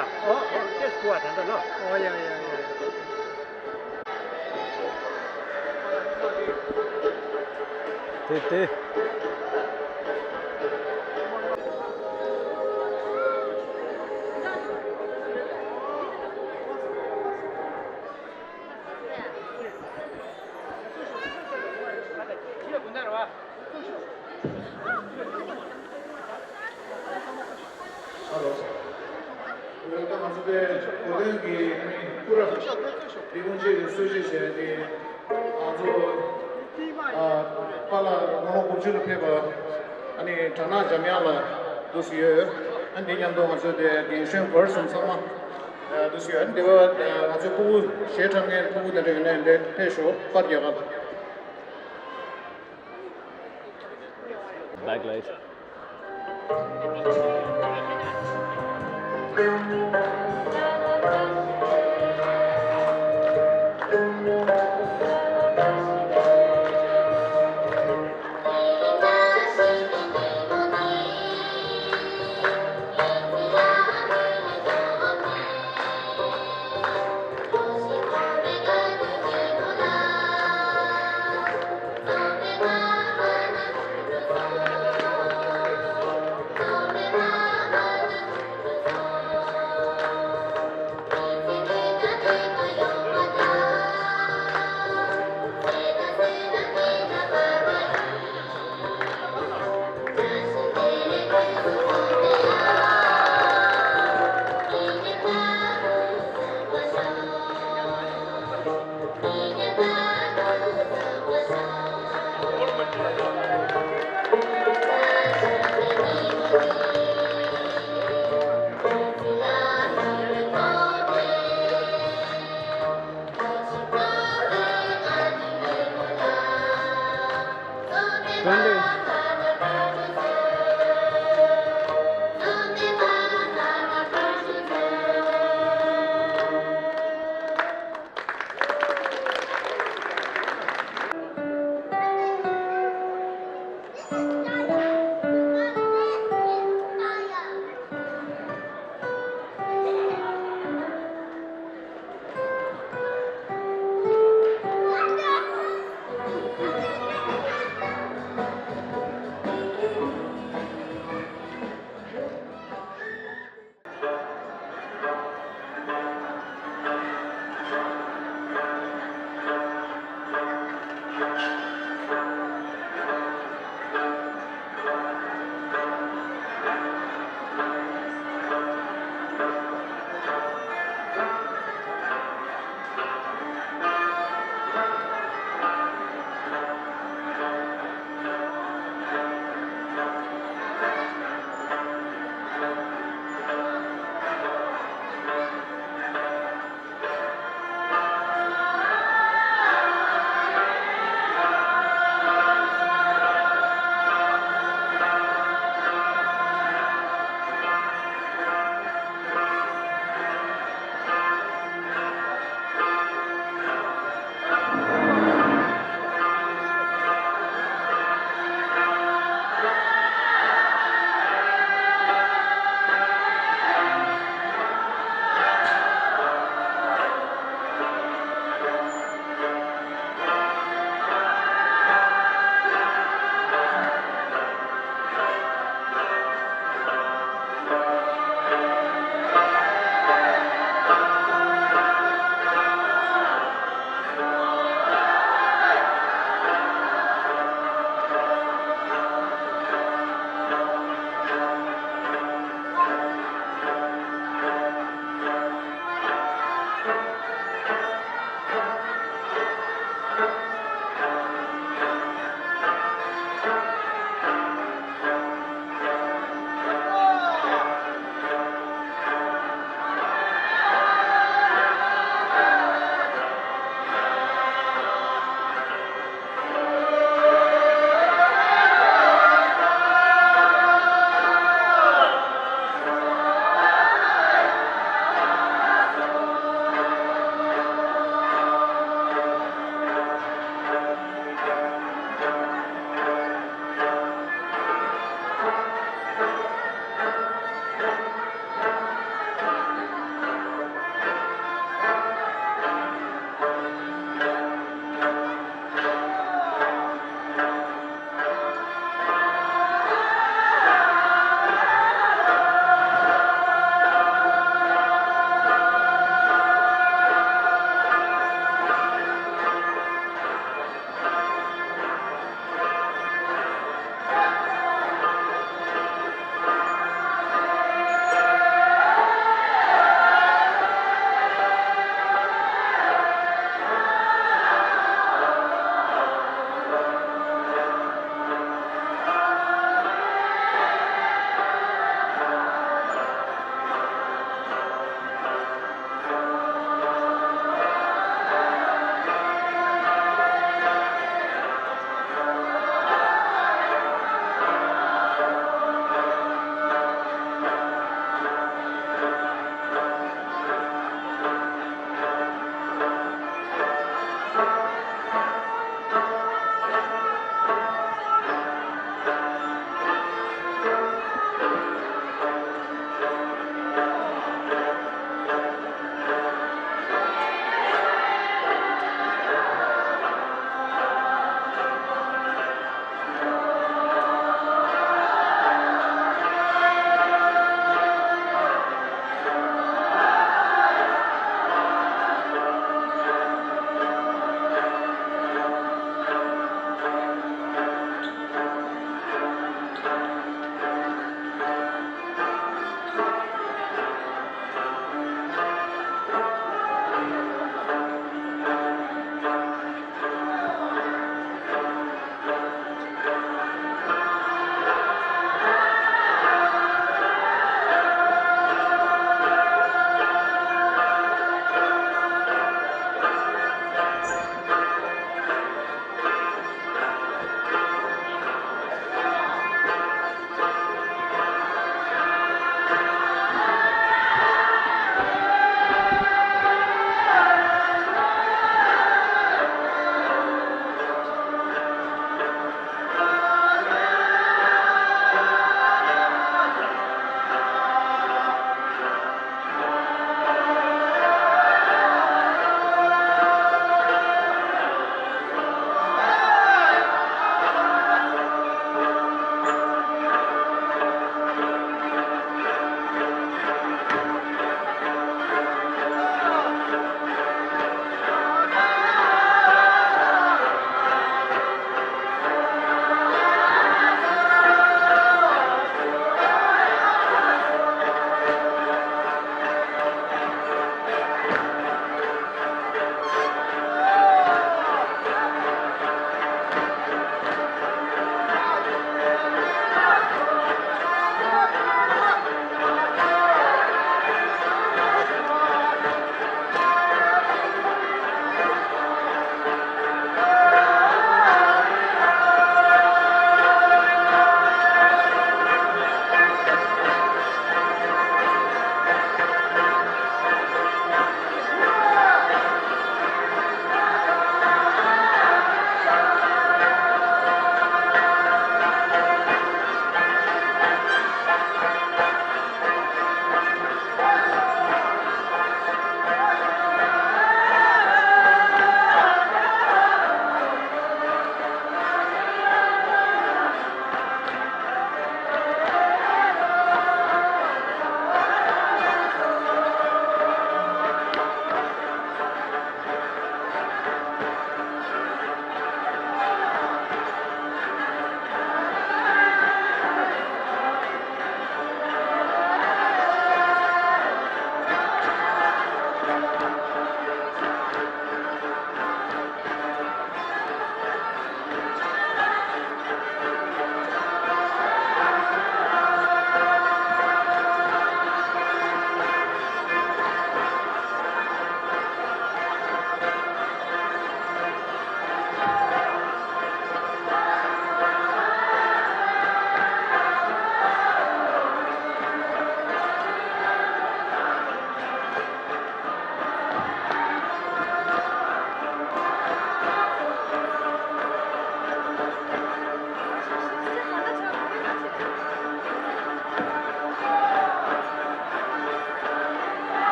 ཨོ་ཨོ་ཏེ་སྐུ་བ་དེ་འདྲ་ནོ། ཨོ་ཡ་ཡ་ཡ། དེ་དེ། ཨ་ལོ། ང་ཚོ་དེ་གོ་སྟོན་གྱི་ཨ་ནི་སྐུ་རབས་ལས་ཁུངས་བཅས་ཀྱི་གསོལ་མཆོད་བྱས་ཏེ། ང་ཚོ་ཨ་པཱ་ལགས་དགུང་ལོ་དགུ་བཅུ་ལ་ཕེབས་པ་ཨ་ནི་གྲྭ་ནག་འཇམ་དབྱངས་ལགས་འདུག་སེ་ཡོད། ཨ་ནི་དེ་མཉམ་དུ་ང་ཚོ་དེ་རྒན་གཞོན་བར་གསུམ་ཚང་མ་འདུག་སེ་ཡོད། ཨ་ནི་དེ་བ་ང་ཚོའི་ཕྲུ་གུ་གཞས་འཁྲབ་མཁན་ཕྲུ་གུ་དེ་འདྲ་ཡོད་ན་འདི་ཕེབས་ཤོག་པར་རྒྱག་ག Backlight.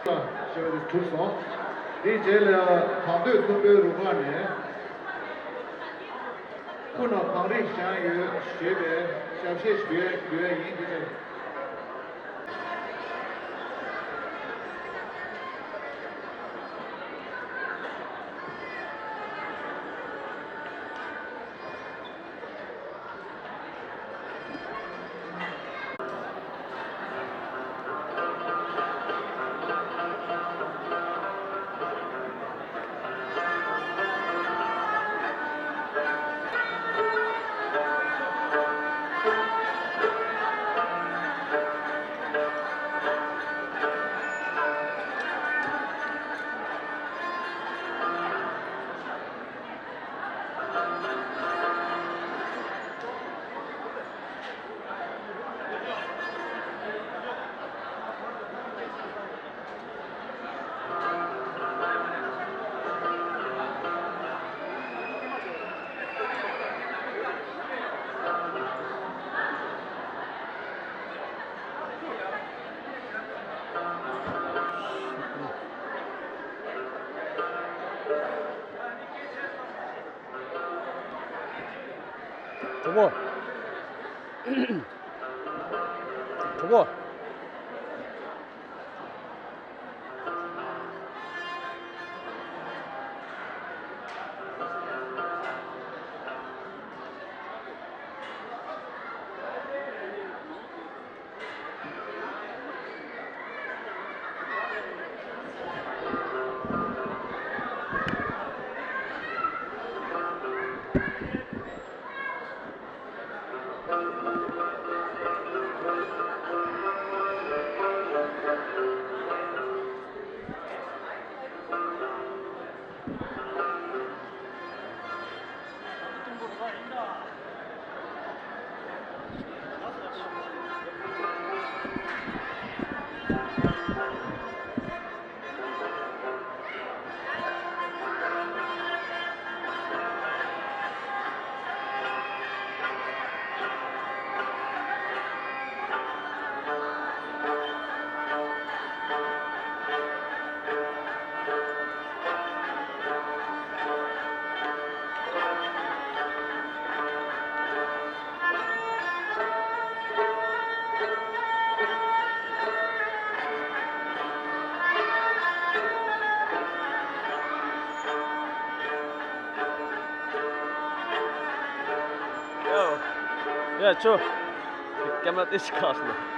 ཞེས་པ་དེ་གྲུབ་སོང་། དེའི་རྗེས་ལ་གངས་སྟོད་མཐོན་པོའི་རུ་ཁག་ནས་ཁོ་ན་གངས་རི་བཞེངས་ཡོད་ཞེས་པའི་ཞབས་གཞས་ཞིག་འབུལ་ཡ་ཡིན། དེ་ཚེ། གྲོགས་པོ། གྲོགས་པོ། ཡ། ཡ། ཆོ། ཀེམ་ར་དེ་ཞིག་ཁ་སོང་།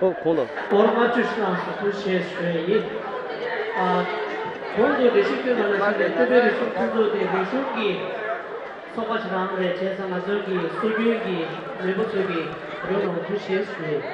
ཨོ་ཁོང་ལ། སྐོར་ལྔ་བཅུ་ཞིག་ལ་ཞུགས་ཞེས་ཞུ་བ་ཡིན། ཨ། གོང་དུ་འགྲེལ་བཤད་བསྐྱོན་པ་ནང་བཞིན་སྟོན་པའི་རིག་གཞུང་ཁོང་ཚོ་དེ་རིག་གཞུང་གི་ཚོགས་པ་ཞིག་རང་རེད། བྱས་ཙང་ང་ཚོའི་གི་སྲོལ་རྒྱུན་གྱི་མེས་པོ་ཚོའི་གི་ཡོད་ལ་འོ་ཐུགས་རྗེ་ཆེ་ཞུ་ཡིན།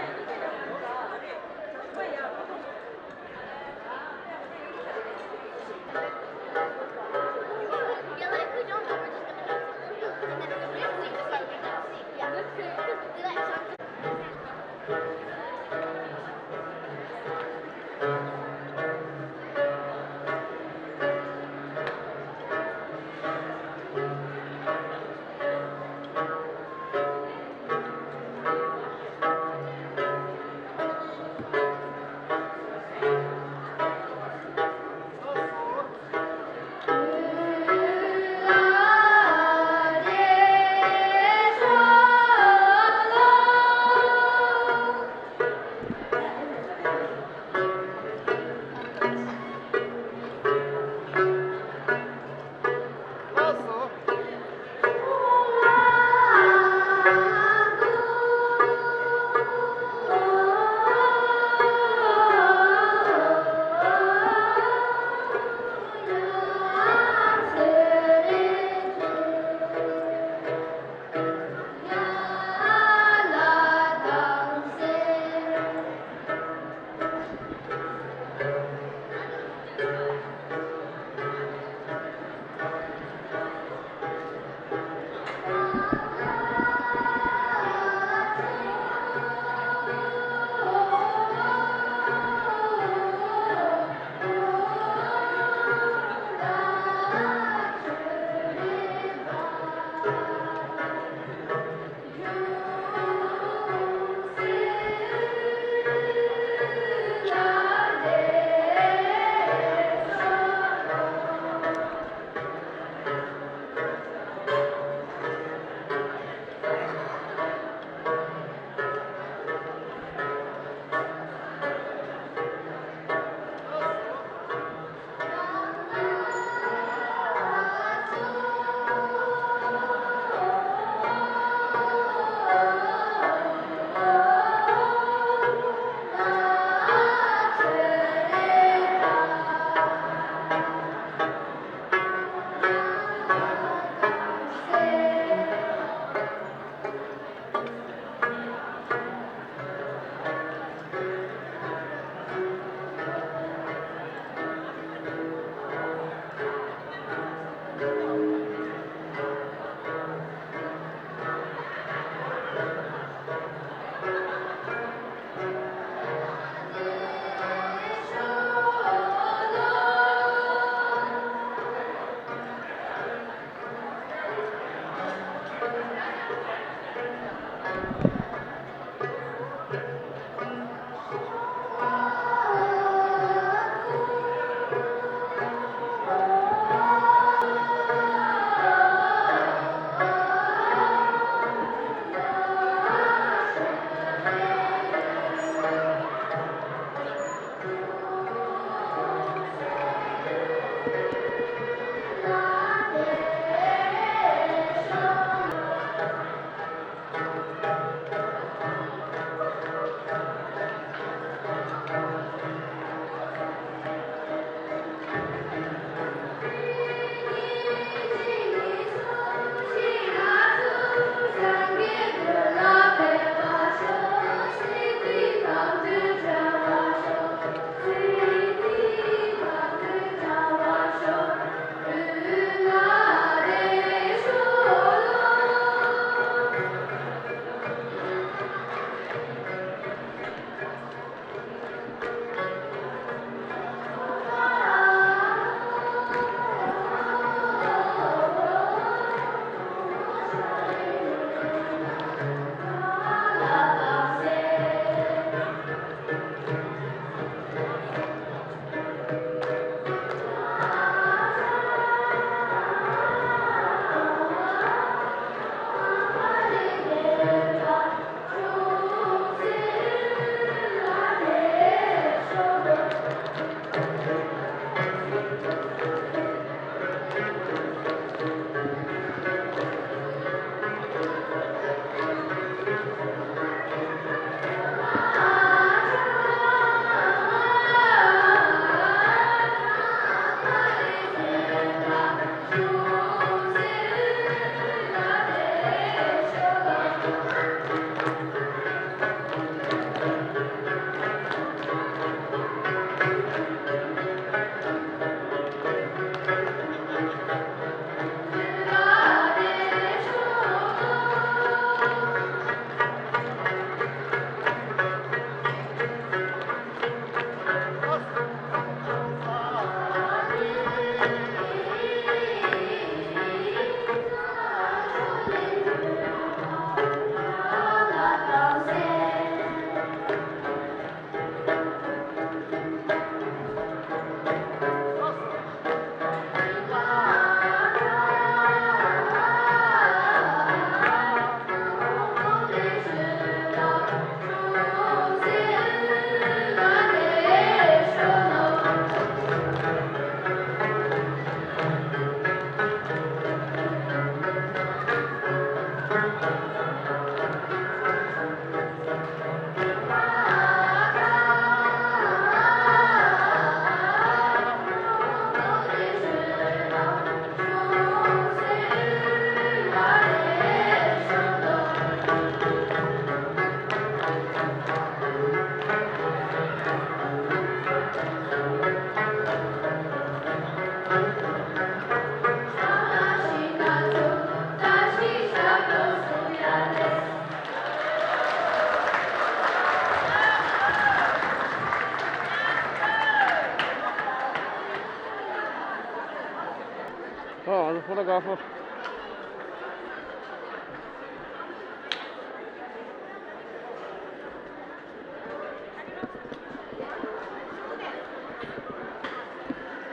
སོང་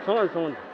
བ་སོང་བ།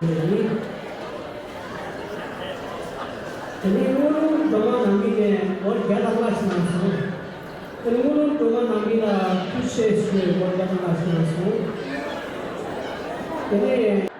དེ་ནས་དེ་ནས་སྔོན་ལུགས་སྒྲོལ་མ་ནང་མི་ནས་སྒོར་བརྒྱ་དང་ལྔ་ཞིག་གནང་སོང་། དེ་ནས་སྔོན་ལུགས་སྒྲོལ་མ་ནང་མི་ལ་ཐུགས་རྗེ་ཆེ་ཞུ་བའི་སྒོར་བརྒྱ་དང་ལྔ་ཞིག་གནང་སོང་། དེ་ནས།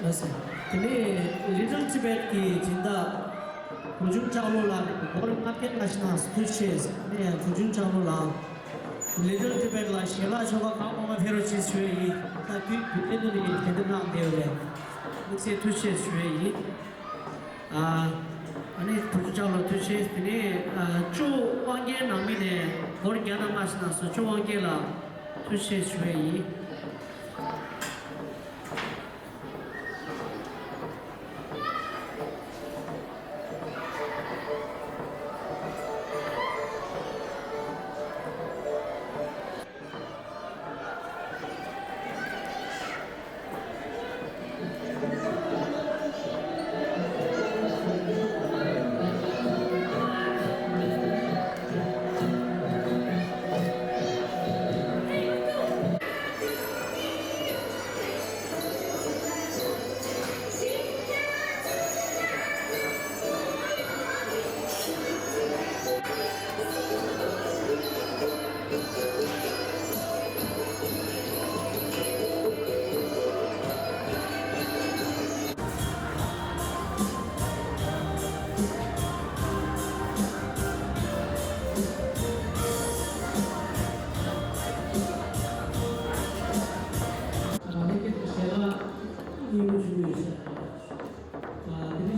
ལགས་སོ། དེ་ནས་Little Tibet གི་སྦྱིན་བདག་བུ་ཆུང་ལྕགས་ལོ་ལགས་སྒོར་ལྔ་བརྒྱ་ལྔ་ཞིག་གནང་སོང་། ཐུགས་རྗེ་ཆེ། ཨ་ནི་བུ་ཆུང་ལྕགས་ལོ་ལགས། Little Tibet ལ་ཞལ་ལག་ཆོ་ག་གང་མང་མང་ཕེབས་རོགས་བྱེད་ཞུ་ཡས་ཡིན། ད་དུས་དུས་དེ་ནས་ནི་དེ་འདྲ་གནང་བསྡད་ཡོད་རེད། དམིགས་བསལ་ཐུགས་རྗེ་ཆེ་ཞུ་ཡས་ཡིན། ཨ་ཨ་ནི་བུ་ཆུང་ལྕགས་ལོ་ཐུགས་རྗེ་ཆེ། དེ་ནས་ཨ་ཅོ་དབང་རྒྱལ་ནང་མི་ནས་སྒོར་བརྒྱ་དང་ལྔ་ཞིག་གནང་སོང་། ཅོ་དབང་རྒྱལ་ལགས་ཐུགས་རྗེ་ཆེ་ཞུ་ཡས་ཡིན། རང་ཉིད་ཀྱི་ཞལ་ལག་སྙིང་པོ་ཞུ་ཡོད་ཟེར། ཨ་དེ་ནི་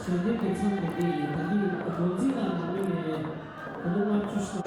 ཞལ་འདེབས་ཀྱི་མཚམས་དེ་དེ་ཡིན། ད་གིན་སྒོ་འཛིན་ལ་ནང་མི་ནས་ད་དུང་ལྔ་བཅུ་ཞིག་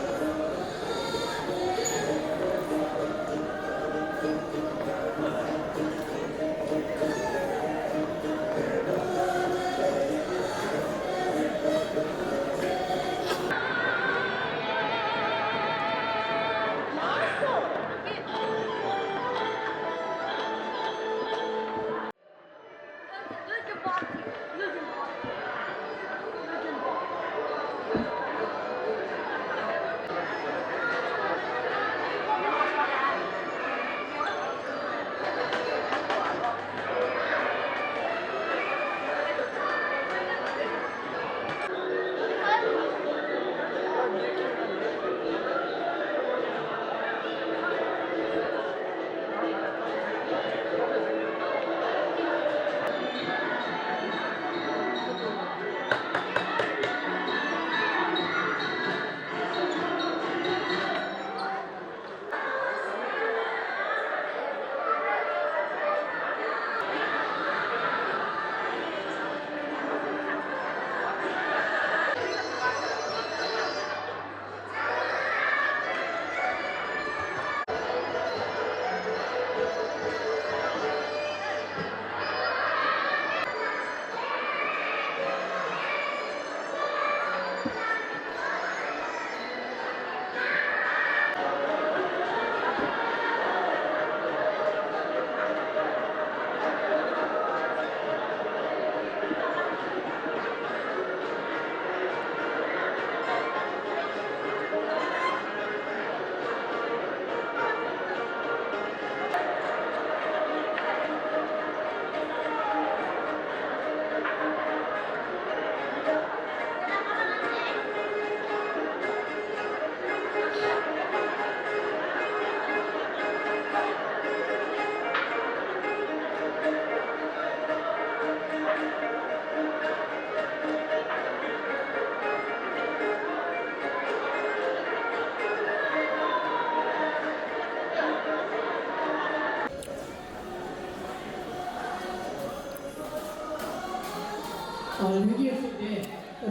ཨ། ལྷན་རྒྱས་ཚོ་དེ་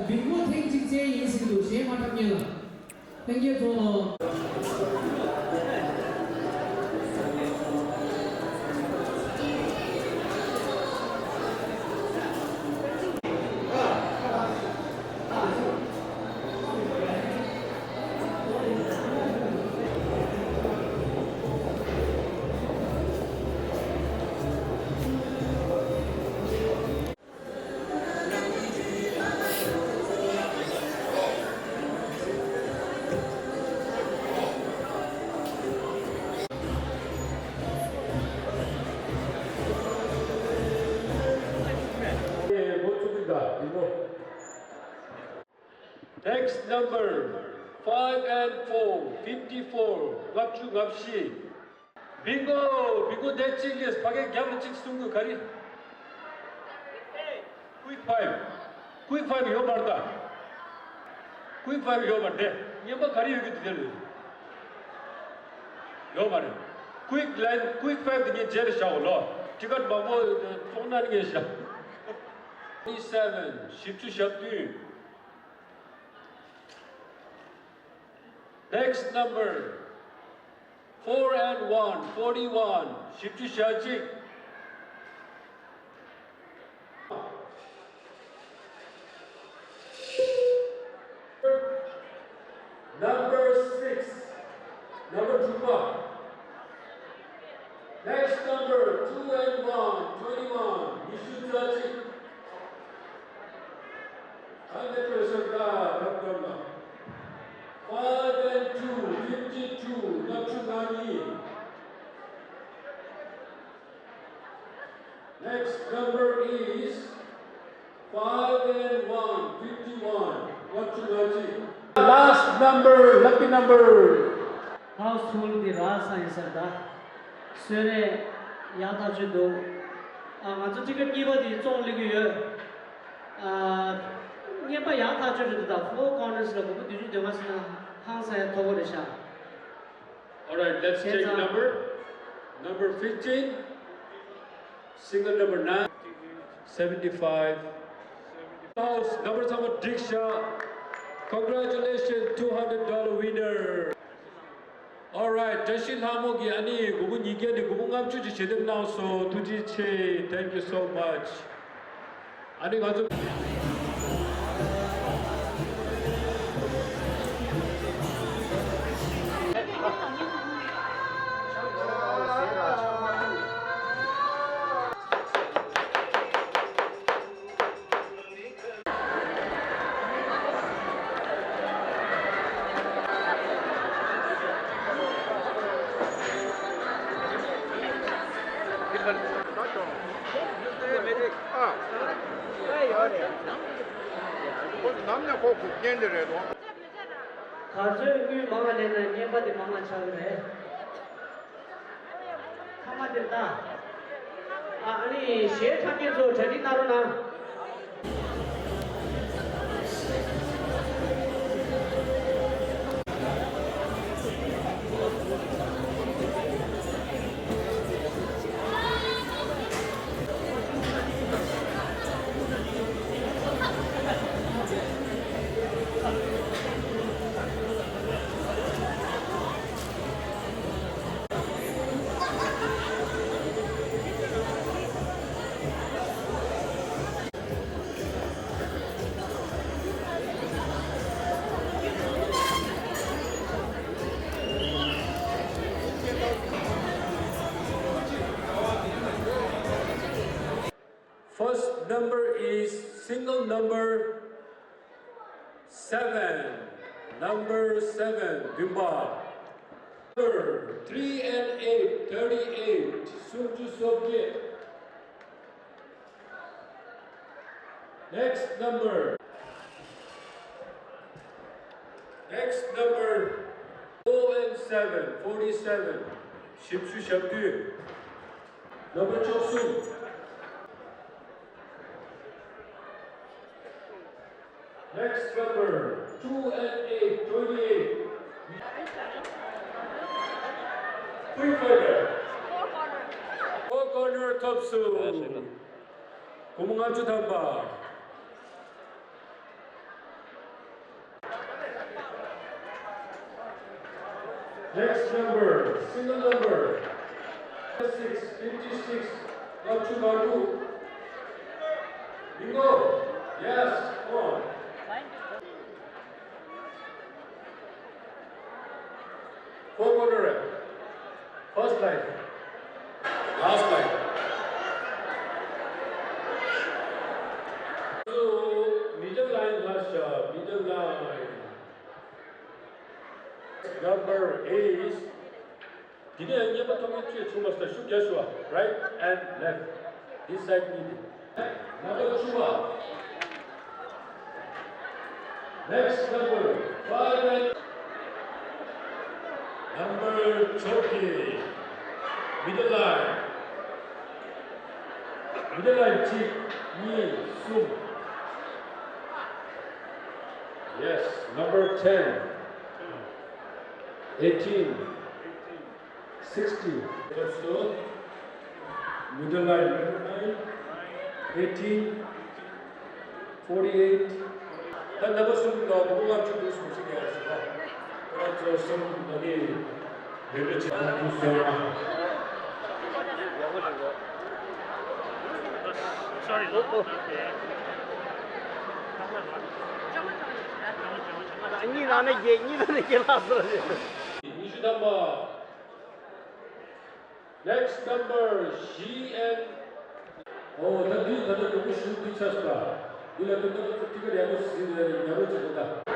བིང་གོ་ཐེངས་གཅིག་རྩེད་ཡིན་ཟིན་འདུག་གཞན་མ་འཁྲབ་མཁན་ལ། ལྷན་རྒྱས་ཚོ། Next number, five and four, fifty-four, ལྔ་བཅུ་ང་བཞི། བིང་གོ། བིང་གོ་དེ་གཅིག་ལས་ཕ་གི་རྒྱབ་ལ་གཅིག་གསུང་དགོས། ག་རེ། Quick five. Quick five ཡོད་མ་རེད་ད། Quick five ཡོད་མ་རེད། དེ་རྔན་པ་ག་རེ་ཡོད་ཀྱི་འདུག་དེ་ལ། ཡོད་མ་རེད། Quick line, quick five དེ་ངས་རྗེས་ལ་བཞག་འོ་ལོ། ཊི་ཀེཊ་མང་པོ་བཙོང་ན་ངས་བཞག Twenty-seven, བཞི་བཅུ་ཞེ་བདུན། Next number, four and one, forty-one, བཞི་བཅུ་ཞེ་གཅིག Number six, number དྲུག་པ། Next number, two and one, twenty-one, ཉི་ཤུ་རྩ་གཅིག Five and two, fifty-two, ལྔ་བཅུ་ང་གཉིས། Next number is five and one, fifty-one, ལྔ་བཅུ་ང་གཅིག Last number, lucky number. ཧའུ་སི་ཧོལ་འདི་རག་ས་ཡིན་ས་རེད་ད། གསོལ་རས་ཡག་ཐག་ཆོད་འདུག་ཨ། ང་ཚོ་ཊི་ཀེཊ་གཉིས་པ་འདི་བཙོང་སླེབས་ཀྱི་ཡོད། ཨ། རྔན་པ་ཡག་ཐག་ཆོད་རེད་འདུག་ད། Four Corners ལ་སྒོར་མོ་བདུན་ཅུ་དོན་ལྔ་ཟིན་ན་ཧང་སང་ཡ་མཐོ་པོ་རེད་ཤག All right, let's take number. Number fifteen, single number nine, seventy-five. House number ཚང་མ་འགྲིག་ཤག Congratulations, two hundred dollar winner. All right, བཀྲ་ཤིས་ལྷ་མོ་གིས་ཨ་ནི་སྒོར་མོ་ཉིས་བརྒྱ་ནས་སྒོར་མོ་ལྔ་བཅུ་ཅིག་ཞལ་འདེབས་གནང་སོང་། ཐུགས་རྗེ་ཆེ། Thank you so much. ཨ་ནི་ང་ཚོ། ཨ། ཁོ་ནམ་ནས་ཁོ་སྒུག་རྐྱེན་དེ་རེད་དོ། ག་ཚོད་དངུལ་མང་ང་ལེན་ན་རྔན་པ་དེ་མང་ང་ཆགས་ཀྱི་རེད། ཐ་མ་དེ་ལྟ། ཨ་ནི་གཞས་འཁྲབ་མཁན་ཚོ་གྲ་སྒྲིག་གནང་རོགས་གནང་། First number is single number seven. Number seven, བདུན་པ། Number three and eight, thirty-eight, སུམ་ཅུ་སོ་བརྒྱད། Next number. Next number, four and seven, forty-seven, བཞི་བཅུ་ཞེ་བདུན། ནམ་བར་བཅུ་གསུམ། Next number, two and eight, twenty-eight. Quick fighter. Four corner ཐོབ་སོང་། སྒོར་མོ་ལྔ་བཅུ་ཐམ་པ། Next number, single number, six fifty-six, Lachu Babu. Bingo. Yes, come on. Four corner. First line. Last line. So, middle line, last, uh, middle line. Number eight. དེ་ནས་རྔན་པ་ཐོབ་མཁན་ཁྱོད་ཆུང་མ་ས་ཤུགས་རྒྱག་ཤོག Right and left. This side གཉིས་དེ། Number two. Next number five and number thirty. Middle line. Middle line གཅིག་གཉིས་གསུམ། Yes, number ten. Eighteen. Sixty. Middle line, eighteen, forty-eight. ད་ནམ་པ་གསུམ་གྱི་ནང་སྒོར་མོ་ལྔ་བཅུ་འདུག་གསུངས་ཤིག་ཡ་ཞིག་ད། ཁོ་རང་ཚོ་གསུམ་ད་ནི་རེ་རེ་བྱེད་དུ་སོང་ན། གཉིས་ནང་ནས་བརྒྱད། གཉིས་ནང་ནས་བརྒྱད་ལྷག་སོང་། ཉི་ཤུ་ཐམ་པ། Next number, G N. ཨོ་ད་འདི་ད་ལྟ་ཡག་པོ་ཞུ་འདི་ཆགས་སོང་། འདི་ལ་ད་ལྟ་ཐིག་ཀ་ཡག་པོ་ཟིན་ཡག་པོ་བྱེད་དགོས་ད།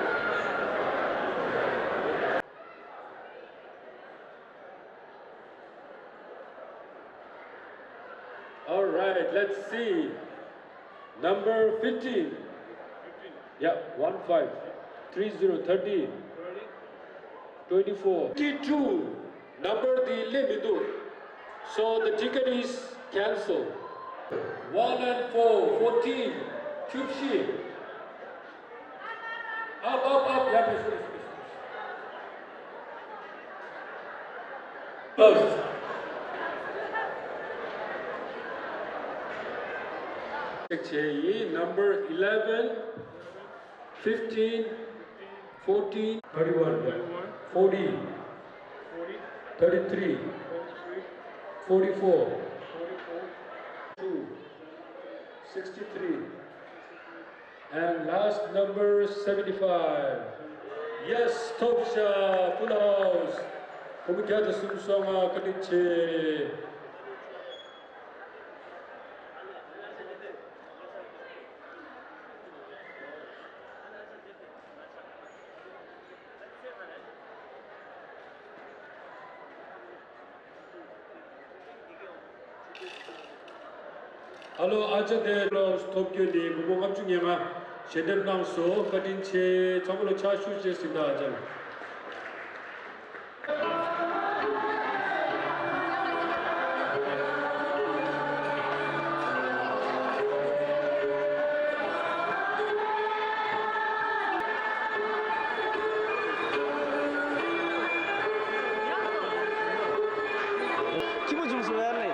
All right, let's see. Number fifteen. Yeah, one five. Three zero, thirty. Twenty-four. Fifty-two. Number དེ་སླེབས་མི་འདུག So the ticket is cancelled. One and four, fourteen. བཅུ་བཞི། Up, up, up. Yeah, please, please, please. Close. Check number eleven, fifteen, fourteen, thirty-one, forty, thirty-three, forty-four, two, sixty-three. And last number seventy-five. Yes, top shot, full house. སྒོར་མོ་བརྒྱ་དང་སུམ་ཅུ་སོ་ལྔ། བཀའ་དྲིན་ཆེ། ཨ་ལོ། ཨ་ཅག་དེ་ལོ་ཐོབ་སྐྱོན་ནི་སྒོར་མོ་ལྔ་བཅུ་ང་ལྔ་ཞལ་འདེབས་གནང་སོང་། བཀའ་དྲིན་ཆེ། ཚང་མ་ལ་ཕྱག་ཞུ་བྱས་ཟིན་ད་ཨ་ཅག་སྐྱིད་པོ་བྱུང་སོང་ཡ་ནི།